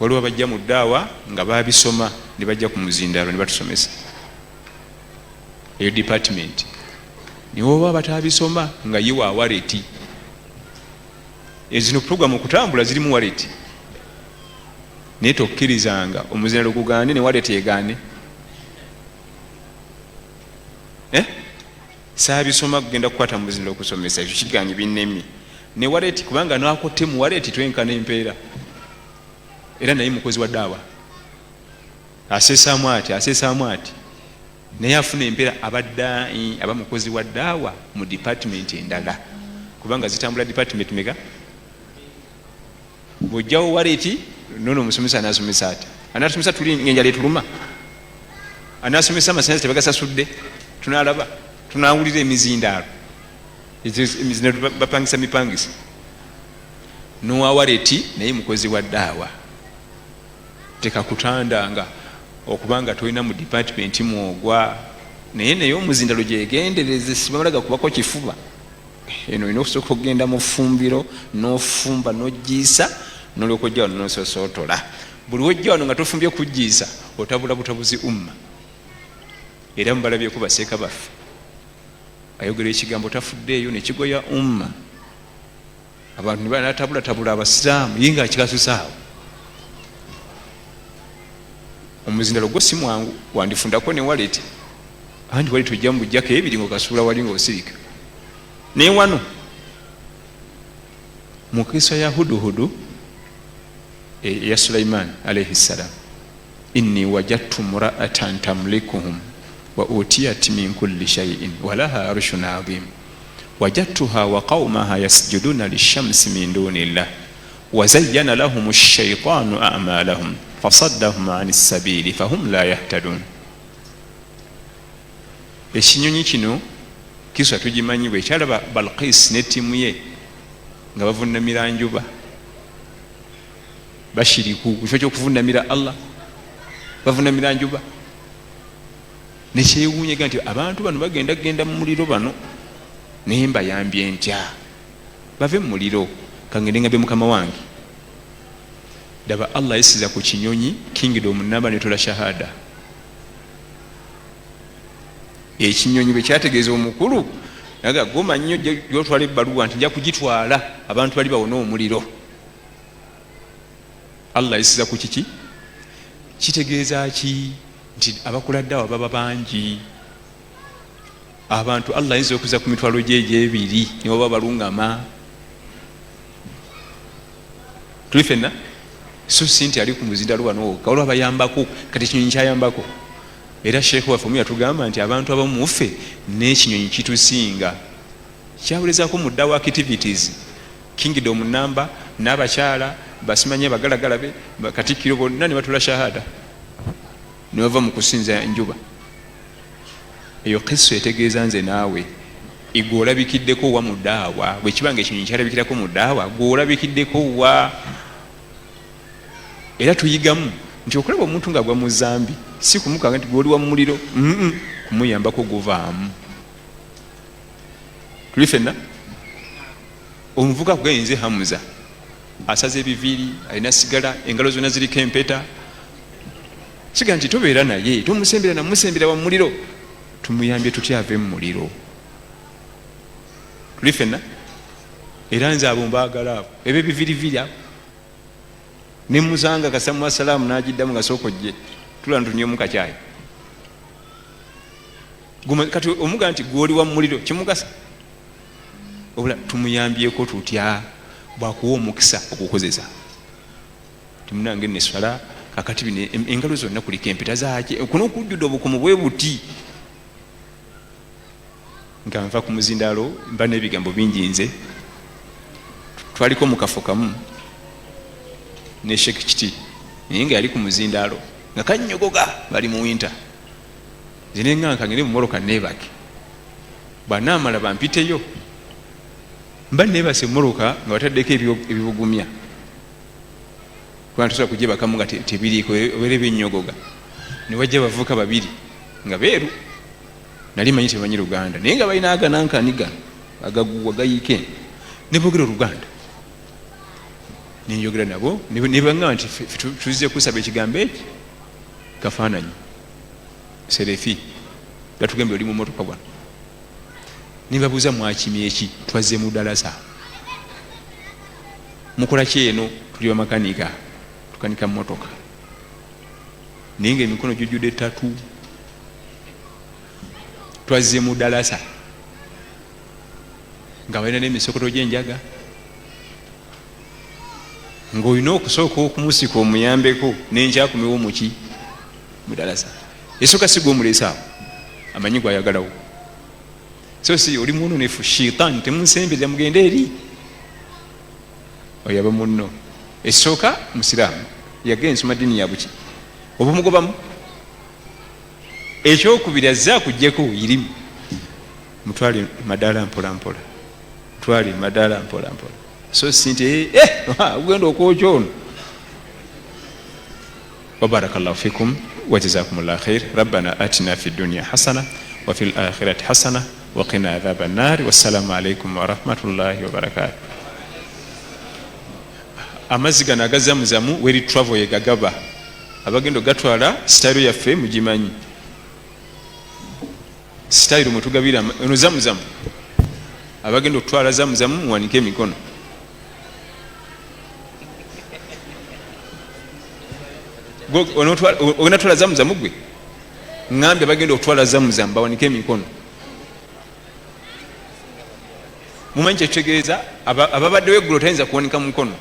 waliwo abajja mu daawa nga babisoma ne bajja ku muzindaalo ne batusomesa, eyo department. Naye oba batabisoma nga ye wa wallet, ezino program okutambula zirimu wallet, naye tokkirizanga omuzindalo gugaane ne wallet egaane. Saabisoma kugenda kukwata muzindalo okusomesa, ekyo kiganye binnemye ne wallet, kubanga nakotte mu wallet twenkana empeera. Era naye mukozi wa daawa asesaamu ati, asesaamu ati, naye afuna empeera. Abadai aba mukozi wa daawa mu department endala, kubanga zitambula department meka? Bwojjawo wallet, nono omusomesa anasomesa ati, anasomesa tuli ngenjala etuluma, anasomesa amasanyalaze tebagasasudde, tunalaba tunawulira emizindaalo, emizindaalo bapangisa mipangisa. Nowa wallet naye mukozi wa daawa. Tekakutandanga okubanga tolina mu department mwogwa, naye omuzindalo gyegendereze, sibamalaga kubako kifuba. Eno olina okusooka okugenda mu ffumbiro n'ofumba n'ogiisa, nolyoka ojja wano nososootola. Buli wojja wano nga tofumbye kugiisa, otabula butabuzi umma. Era mubalabyeko baseeka baffe ayogera ekigambo tafuddeeyo nekigoya umma, abantu nebanatabulatabula abasiraamu, ye nga akikasusaawo. Omuzindalo gwo si mwangu, wandifundako ne wallet, anti wallet ojja mubujjako ebiri ngaokasuula wali ngaosirika. Naye wano mukisa ya huduhudu eya Sulaiman alaihi ssalam, inni wajadtu mraatan tamlikuhum wa utiyat min kulli shaiin walaha arshun adhim wajadtuha wa qaumaha yasjuduna lishamsi min duni llah wazayyana lahum shaitanu amalahum fasaddahum an sabili fahum la yahtadun. Ekinyonyi kino kiswa tugimanyi, bwe kyalaba Balqis ne ttiimu ye nga bavunamira njuba, bashiriku, ku kifo ky'okuvunamira Allah bavunamira njuba, nekyewuunyega nti abantu bano bagenda kugenda mu muliro bano. Naye mbayambye ntya bave mu muliro? Kangende ngambye mukama wange. Daba Allah yesiza ku kinyonyi kingdom namba netola shahada. Ekinyonyi bwe kyategeeza omukulu, naga goma nnyo gyotwala ebbaluwa nti nja kugitwala, abantu bali bawone omuliro. Allah yesiza ku kiki? Kitegeeza ki nti abakola ddawa baba bangi? Abantu Allah ayinza okuza ku mitwalo gye egyebiri ne baba balungama. Tuli fenna, so si nti ali ku muzindalo wano wokka, waliwo abayambako. Kati ekinyonyi kyayambako. Era sheekh waffe omu yatugamba nti abantu abamu muffe n'ekinyonyi kitusinga kyawulezako mu ddawa activities, kingdom namba n'abakyala basimanye abagalagala be katikkiro bonna ne batula shahada ne bava mu kusinza enjuba. Eyo kiso etegeeza nze naawe, gwe olabikiddeko wa mu ddaawa? Bwe kiba nga ekinyonyi kyalabikirako mu ddaawa, gwe olabikiddeko wa? Era tuyigamu nti okulaba omuntu ng'agwa mu zambi si kumukanga nti gwoli wa mu muliro, kumuyambako guvaamu. Tuli fenna. Omuvuka akugaye nze Hamuza asaza ebiviiri, alina sigala, engalo zonna ziriko empeta, siga nti tobeera naye, tomusembera namusembera wa muliro. Tumuyambye tutya ave mu muliro? Tuli fenna. Era nze abo mbaagala, abo ebyo ebiviriviri abo nemusanga kasamu assalaamu nagiddamu nga sooka ojje tula ntunyemu kakyayi. Kati omuga nti gwoli wa muliro kimugasa obula. Tumuyambyeko tutya? Bwakuwa omukisa okukozesa timunange neswala. Kakati bino engalo zonna kuliko empeta zaki, kuno okujjudde obukumu bwe buti. Nga nva ku muzindaalo mba n'ebigambo bingi. Nze twaliko mu kafo kamu ne Sheikh Kiti, naye nga yali ku muzindaalo nga kanyogoga, bali mu winter. Nze neŋŋanka ngende mu mmotoka neebake, bwanaamala bampiteyo. Mba neebase emmotoka nga bataddeko ebibugumya, kubanga tosobola kugyebakamu nga tebiriiko, obeera ebinyogoga. Ne wajja abavubuka babiri nga beeru, nali manyi tebamanyi Luganda, naye nga balina aganankani gano agaguwa gayiike, ne boogera Oluganda. Nenjogera nabo ne baŋŋamba nti tuzze kusaba ekigambo eki kafaananyi selfie, batugambye oli mu motoka wano. Nebabuuza, mwakimye eki? Twazze mu dalasa. Mukola ki eno? Tuli bamakanika, tukanika motoka. Naye nga emikono gijjudde tattoo. Twazze mu dalasa nga balina n'emisokoto gy'enjaga, ng'olina okusooka okumusika omuyambeko nenkyakumewo muki mudalasa. Esooka si gwomuleese awo, amanyi gwayagalawo, so si oli mwononefu shaitan temunsembeza, mugende eri oyo aba munno. Esooka musiraamu yagenda ensoma ddiini ya buki oba omugobamu. Ekyokubiri azze akugjeko irimu, mutwale madaala mpola mpola, mutwale madaala mpola mpola, so si nti ogenda okwokya ono. وبارك الله فيكم وجزاكم الله خير. ربنا آتنا في الدنيا حسنة وفي الآخرة حسنة وقنا عذاب النار. والسلام عليكم ورحمة الله وبركاته. Amazzi gano agazamuzamu weri travel yegagaba, abagenda ogatwala sitayiro yaffe mugimanyi, sitayiro mwetugabira eno zamuzamu. Abagenda okutwala zamuzamu muwanike emikono. Ogenda twala zamuzamu gwe? Ŋambye abagenda okutwala zamuzamu bawanike emikono. Mumanyi kyekitegeeza? Ababaddewo eggulo tayinza kuwanika mukono.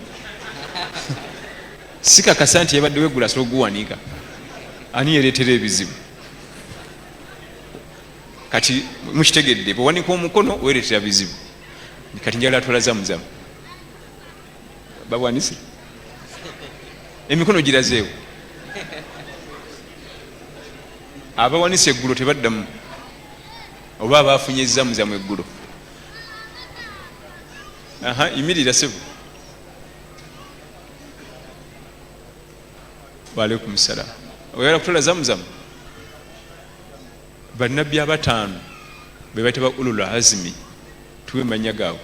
Sikakasa nti yabaddewo eggulo asobola okuguwanika. Ani yereetera ebizibu? Kati mukitegedde, bwewanika omukono wereetera bizibu. Kati njagala atwala zamuzamu bawanise emikono girazeewo. Abawanise eggulo tebaddamu, oba abafunye zamuzamu eggulo. Aha, yimirira sebo. Waalaikum salam. Oyagala kutwala zamuzamu? Bannabbi abataano be bayita ba ulul azmi. Tuwe mannya gaabwe,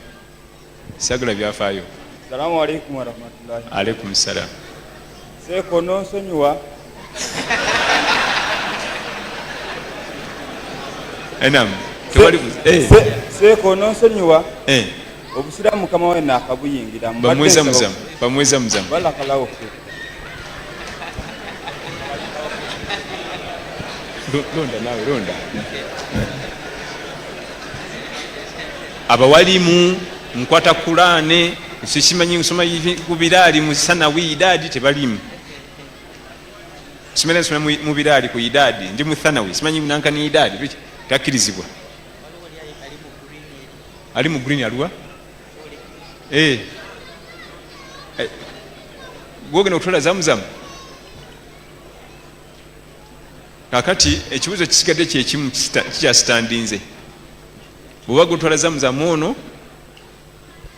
saagala byafaayo. Salamu alaikum warahmatullahi. Alaikum salam. Seeko nonsonyiwa. Enam. Tewali eh. Seeko nonsonyiwa. Eh. Obusiraamu mukama we naakabuyingiramu. Bamuwe Zamzam. Bamuwe Zamzam. Barakallahu fik. Londa naawe londa. Abawalimu nkwata Kulaane sikimanyi nsoma ku biraali mu sanawi idaadi tebalimu. Simanyi nsoma mu biraali ku idaadi ndi mu thanawi simanyi nankani idaadi biki takkirizibwa. Ali mu green aluwa? Eh. Eh. Gwogenda okutwala Zamzam. Kakati ekibuzo kisigadde kyekimu kikyasitandinze. Bw'oba gutwala Zamzam ono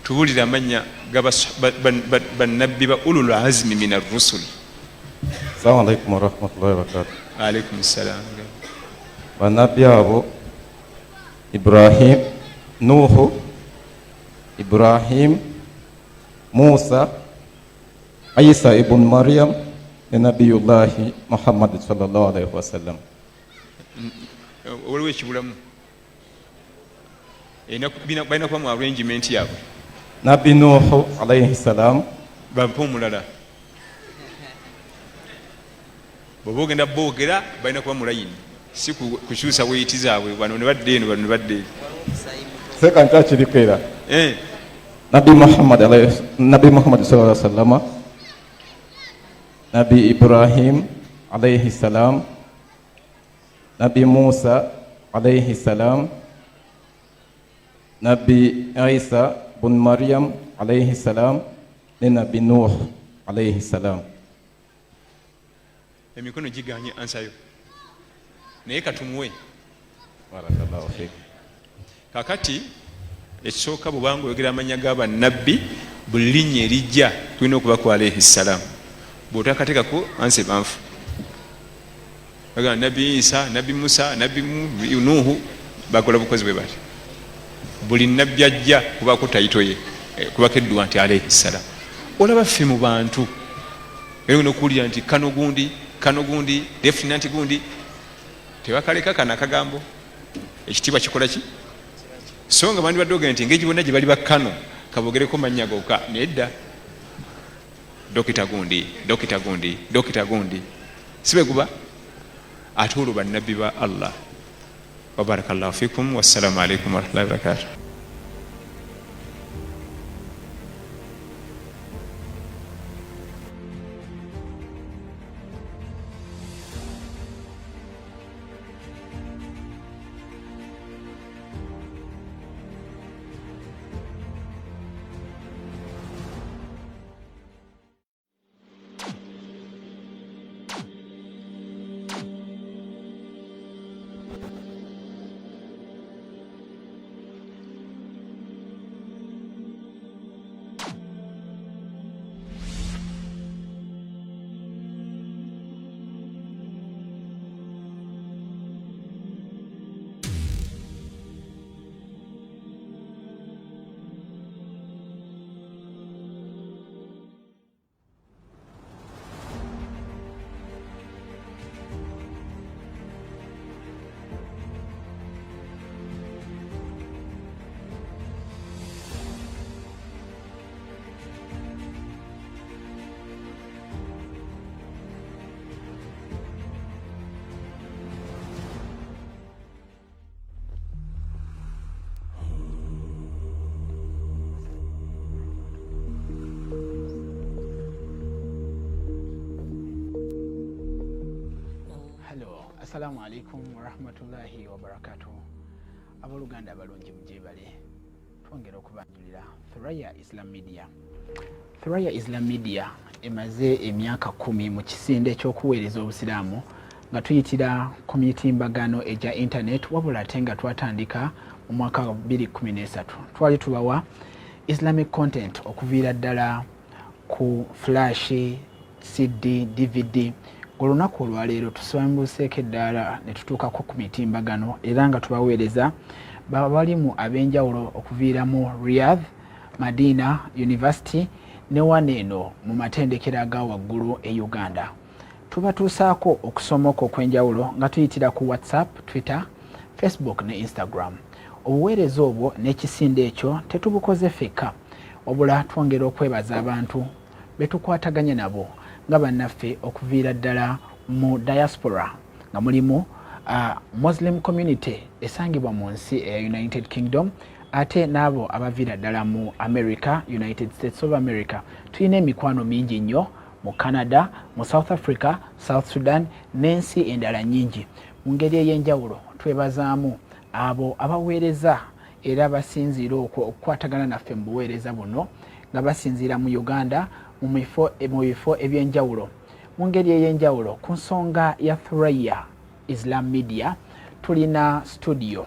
tubulire amannya ga bannabbi ba ulul azmi min arrusul. Assalamu alaikum warahmatullahi wabarakatuh. Alaikum salam. Bannabbi abo Ibrahim, Nuhu, Ibrahim, Musa, Isa ibn Maryam ne Nabiyullahi Muhammad sallallahu alaihi wasallam. Waliwo ekibulamu balina kuba mu arrangement yaabwe. Nabbi Nuhu alaihi salam. Bampe omulala. Bw'oba ogenda boogera balina kuba mu layini, si kukyusa weeyiti zaabwe, bano ne badda eno, bano ne badda eri. Seka nkyakiriko era. Eh. Nabbi Muhammad alayhi, Nabbi Muhammad sallallahu alaihi wasallam, Nabbi Ibrahim alayhi salam, Nabbi Musa alayhi salam, Nabbi Isa bun Maryam alayhi salam ne Nabbi Nuh alayhi salam. Emikono giganye ansayo naye katumuwe. Barakallahu fik. Kakati ekisooka bwobanga oyogera amannya ga bannabbi buli linnya erijja tulina okuba ku alaihi salam, bwotakateekako ansa ebanfu. Bagamba Nabbi Isa, Nabbi Musa, Nabbi Nuhu, bakola bukozi bwe bati. Buli nabbi ajja kubaako tayito ye, eh, kubako edduwa nti alaihi salam. Olaba ffe mu bantu era olina okuwulira nti kano gundi, kano gundi, lefutinanti gundi, tebakaleka kano akagambo. Ekitiibwa kikola ki? So nga bandibadde ogenda nti engeri bonna gye bali bakano kabogereko mannya gokka, nedda. Dokita gundi, dokita gundi, dokita gundi, si bwe guba? Ate olwo bannabbi ba Allah. Wabarakallahu fikum, wassalamu alaikum warahmatullahi wabarakatuh. Hello, assalamu alaikum warahmatullahi wabarakatuh. Abooluganda abalungi mujebale, twongera okubanjulira Thuraya Islam Media. Thuraya Islam Media emaze emyaka 10 mu kisinde eky'okuweereza Obusiraamu nga tuyitira ku mitimbagano egya internet, wabula ate nga twatandika mu mwaka 2013. Twali tubawa Islamic content okuviira ddala ku flash, CD, DVD. Olunaku olwaleero tusambuseeko eddaala ne tutuukako ku mitimbagano era nga tubaweereza Bawalimu ab'enjawulo okuviira mu Riyadh, Madina University ne wano eno mu matendekero aga waggulu e Uganda. Tubatuusaako okusoma okwo okw'enjawulo nga tuyitira ku WhatsApp, Twitter, Facebook ne Instagram. Obuweereza obwo n'ekisinde ekyo tetubukoze ffekka, wabula twongera okwebaza abantu be tukwataganye nabo nga bannaffe okuviira ddala mu diaspora nga mulimu Muslim community esangibwa mu nsi eya United Kingdom ate n'abo abaviira ddala mu America, United States of America. Tulina emikwano mingi nnyo mu Canada, mu South Africa, South Sudan n'ensi endala nnyingi. Mu ngeri ey'enjawulo twebazaamu abo abaweereza era basinziira okwo okukwatagana naffe mu buweereza buno nga basinziira mu Uganda mu bifo eby'enjawulo. Mu ngeri ey'enjawulo ku nsonga ya Thuraya Islam Media tulina studio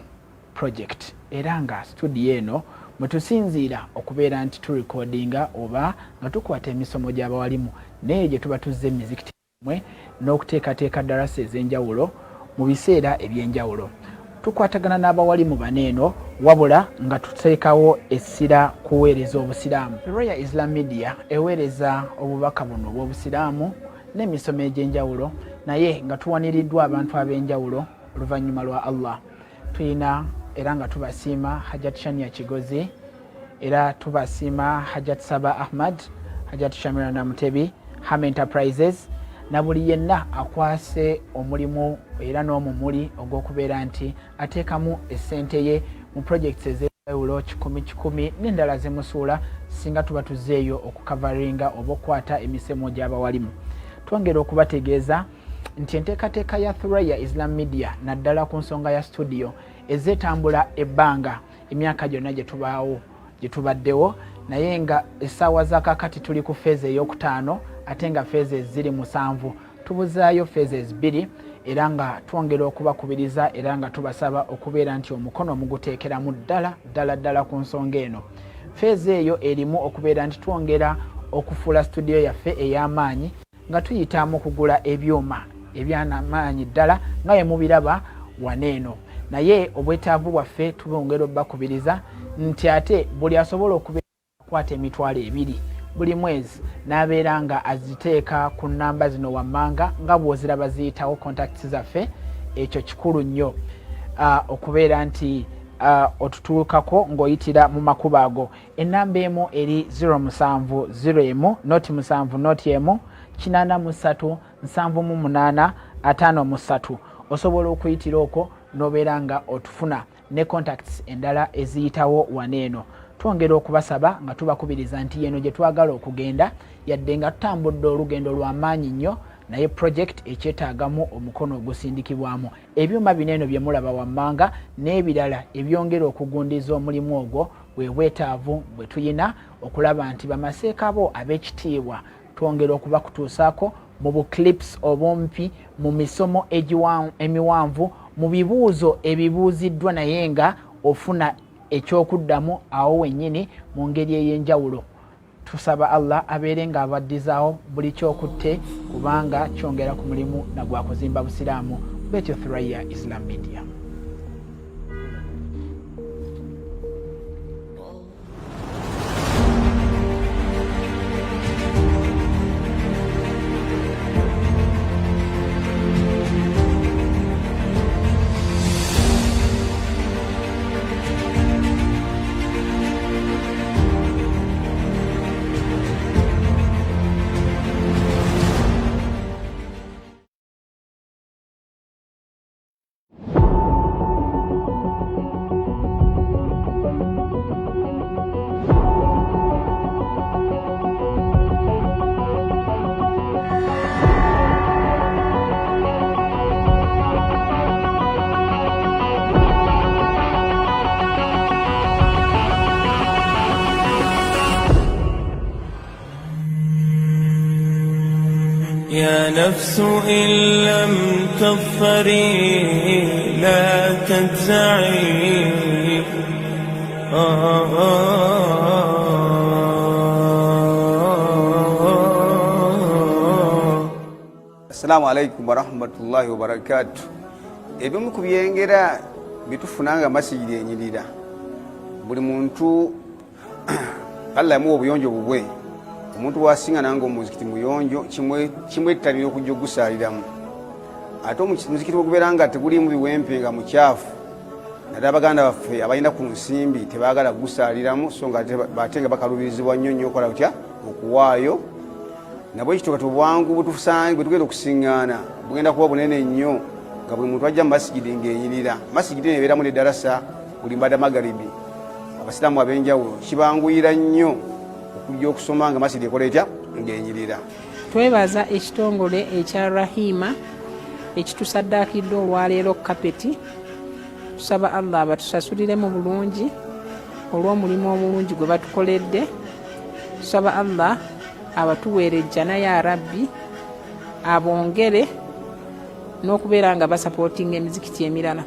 project era nga studio eno mwe tusinziira okubeera nti turekodinga oba nga tukwata emisomo gy'abawalimu n'eyo gye tuba tuzze emizikiti mwe n'okuteekateeka darasa ez'enjawulo mu biseera eby'enjawulo. Tukwatagana n'abawalimu bano eno wabula nga tuteekawo essira kuweereza Obusiraamu. Royal Islam Media eweereza obubaka buno obw'Obusiraamu n'emisomo egy'enjawulo naye nga tuwaniriddwa abantu ab'enjawulo oluvannyuma lwa Allah. Tulina era nga tubasiima Hajat Shania Kigozi, era tubasiima Hajat Saba Ahmad, Hajat Shamira Namutebi, Ham Enterprises na buli yenna akwase omulimu era n'omumuli ogw'okubeera nti ateekamu essente ye mu projects ez'enjawulo kikumi kikumi n'endala zemusuula singa tuba tuzzeeyo okukavaringa oba okukwata emisemo gy'abawalimu. Twongera okubategeeza nti enteekateeka ya Thuraya Islam Media naddala ku nsonga ya studio ezze etambula ebbanga emyaka gyonna gye tubaawo gye tubaddewo, naye nga essaawa za kaakati tuli ku feezi ey'okutaano ate nga feezi ziri 7, tubuzaayo feezi 2 era nga twongera okubakubiriza era nga tubasaba okubeera nti omukono muguteekeramu ddala ddala ddala ku nsonga eno. Feezi eyo erimu okubeera nti twongera okufuula studio yaffe ey'amaanyi nga tuyita mu kugula ebyuma eby'amaanyi ddala nga bwe mubiraba wano eno, naye obwetaavu bwaffe tubongera obbakubiriza nti ate buli asobola okubeera akwata 20,000 buli mwezi n'abeera nga aziteeka ku nnamba zino wammanga nga bw'oziraba ziyitawo contacts zaffe. Ekyo kikulu nnyo okubeera nti otutuukako ng'oyitira mu makubo ago. Ennamba emu eri 0 7 0 1 0 7 0 1 83 78 53. Osobola okuyitira okwo n'obeera nga otufuna ne contacts endala eziyitawo wano eno. Twongera okubasaba nga tubakubiriza nti yeno gye twagala okugenda, yadde nga tutambudde olugendo lwa maanyi nnyo, naye project ekyetaagamu omukono ogusindikibwamu. Ebyuma bino eno bye mulaba wammanga n'ebirala ebyongera okugundiza omulimu ogwo bwe bwetaavu bwe tuyina okulaba nti bamaseeka bo ab'ekitiibwa twongera okubakutuusaako mu bu clips obumpi, mu misomo emiwanvu, mu bibuuzo ebibuuziddwa naye nga ofuna ekyokuddamu awo wennyini mu ngeri ey'enjawulo. Tusaba Allah abeere ng'abaddizaawo buli kyokutte kubanga kyongera ku mulimu na gwa kuzimba Busiraamu. Bwetyo Thuraya Islam Media. يا نفس إن لم تظفري لا تجزعي. Assalamu alaikum warahmatullahi wabarakatuh. Ebimu ku byengera Byetufuna nga masigiri enyirira, buli muntu Allah yamuwa obuyonjo bubwe. Omuntu bwasingana nga omuzikiti muyonjo, kimwettanira okujja ogusaaliramu. Ate omuzikiti bwegubeera nga teguliimu biwempe, nga mukyafu, naddala baganda baffe abalina ku nsimbi tebaagala kugusaaliramu, so nga ate nga bakalubirizibwa nnyo nnyo okola kutya okuwaayo. Nabwe kityo kati obwangu bwetugenda okusiŋŋaana bugenda kuba bunene nnyo, nga buli muntu ajja mu masigidi ng'enyirira. Masigidi eno ebeeramu n'eddalasa buli mbada magaribi, abasiraamu ab'enjawulo kibanguyira nnyo okujja okusoma nga masigidi ekola etya ng'enyirira. Twebaza ekitongole ekya Rahima ekitusaddaakidde olwaleero kapeti. Tusaba Allah abatusasuliremu bulungi olw'omulimu omulungi gwe batukoledde. Tusaba Allah abatuweere ejjana ya Rabbi, abongere n'okubeera nga basapootinga emizikiti emirala.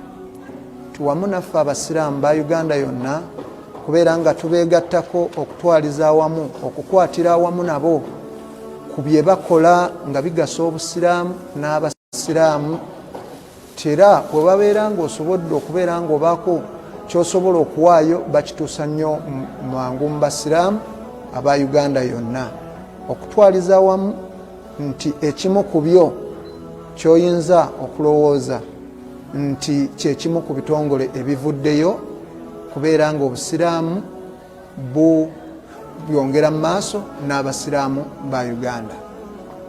Wamu naffe abasiraamu ba Uganda yonna kubeera nga tubeegattako okutwaliza awamu, okukwatira awamu nabo ku bye bakola nga bigasa obusiraamu n'abasiraamu. Tera bwe babeera ng'osobodde okubeera ng'obaako ky'osobola okuwaayo, bakituusa nnyo mangu mu basiraamu aba Uganda yonna. Okutwaliza awamu nti ekimu ku byo ky'oyinza okulowooza nti kyekimu ku bitongole ebivuddeyo kubeera nga obusiraamu byongera mu maaso n'abasiraamu ba Uganda,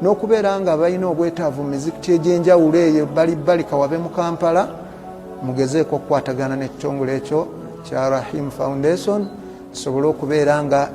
n'okubeera nga balina obwetaavu mu mizikiti egy'enjawulo eyo bali bali kawabe mu Kampala, mugezeeko okukwatagana n'ekitongole ekyo kya Rahim Foundation kisobole okubeera nga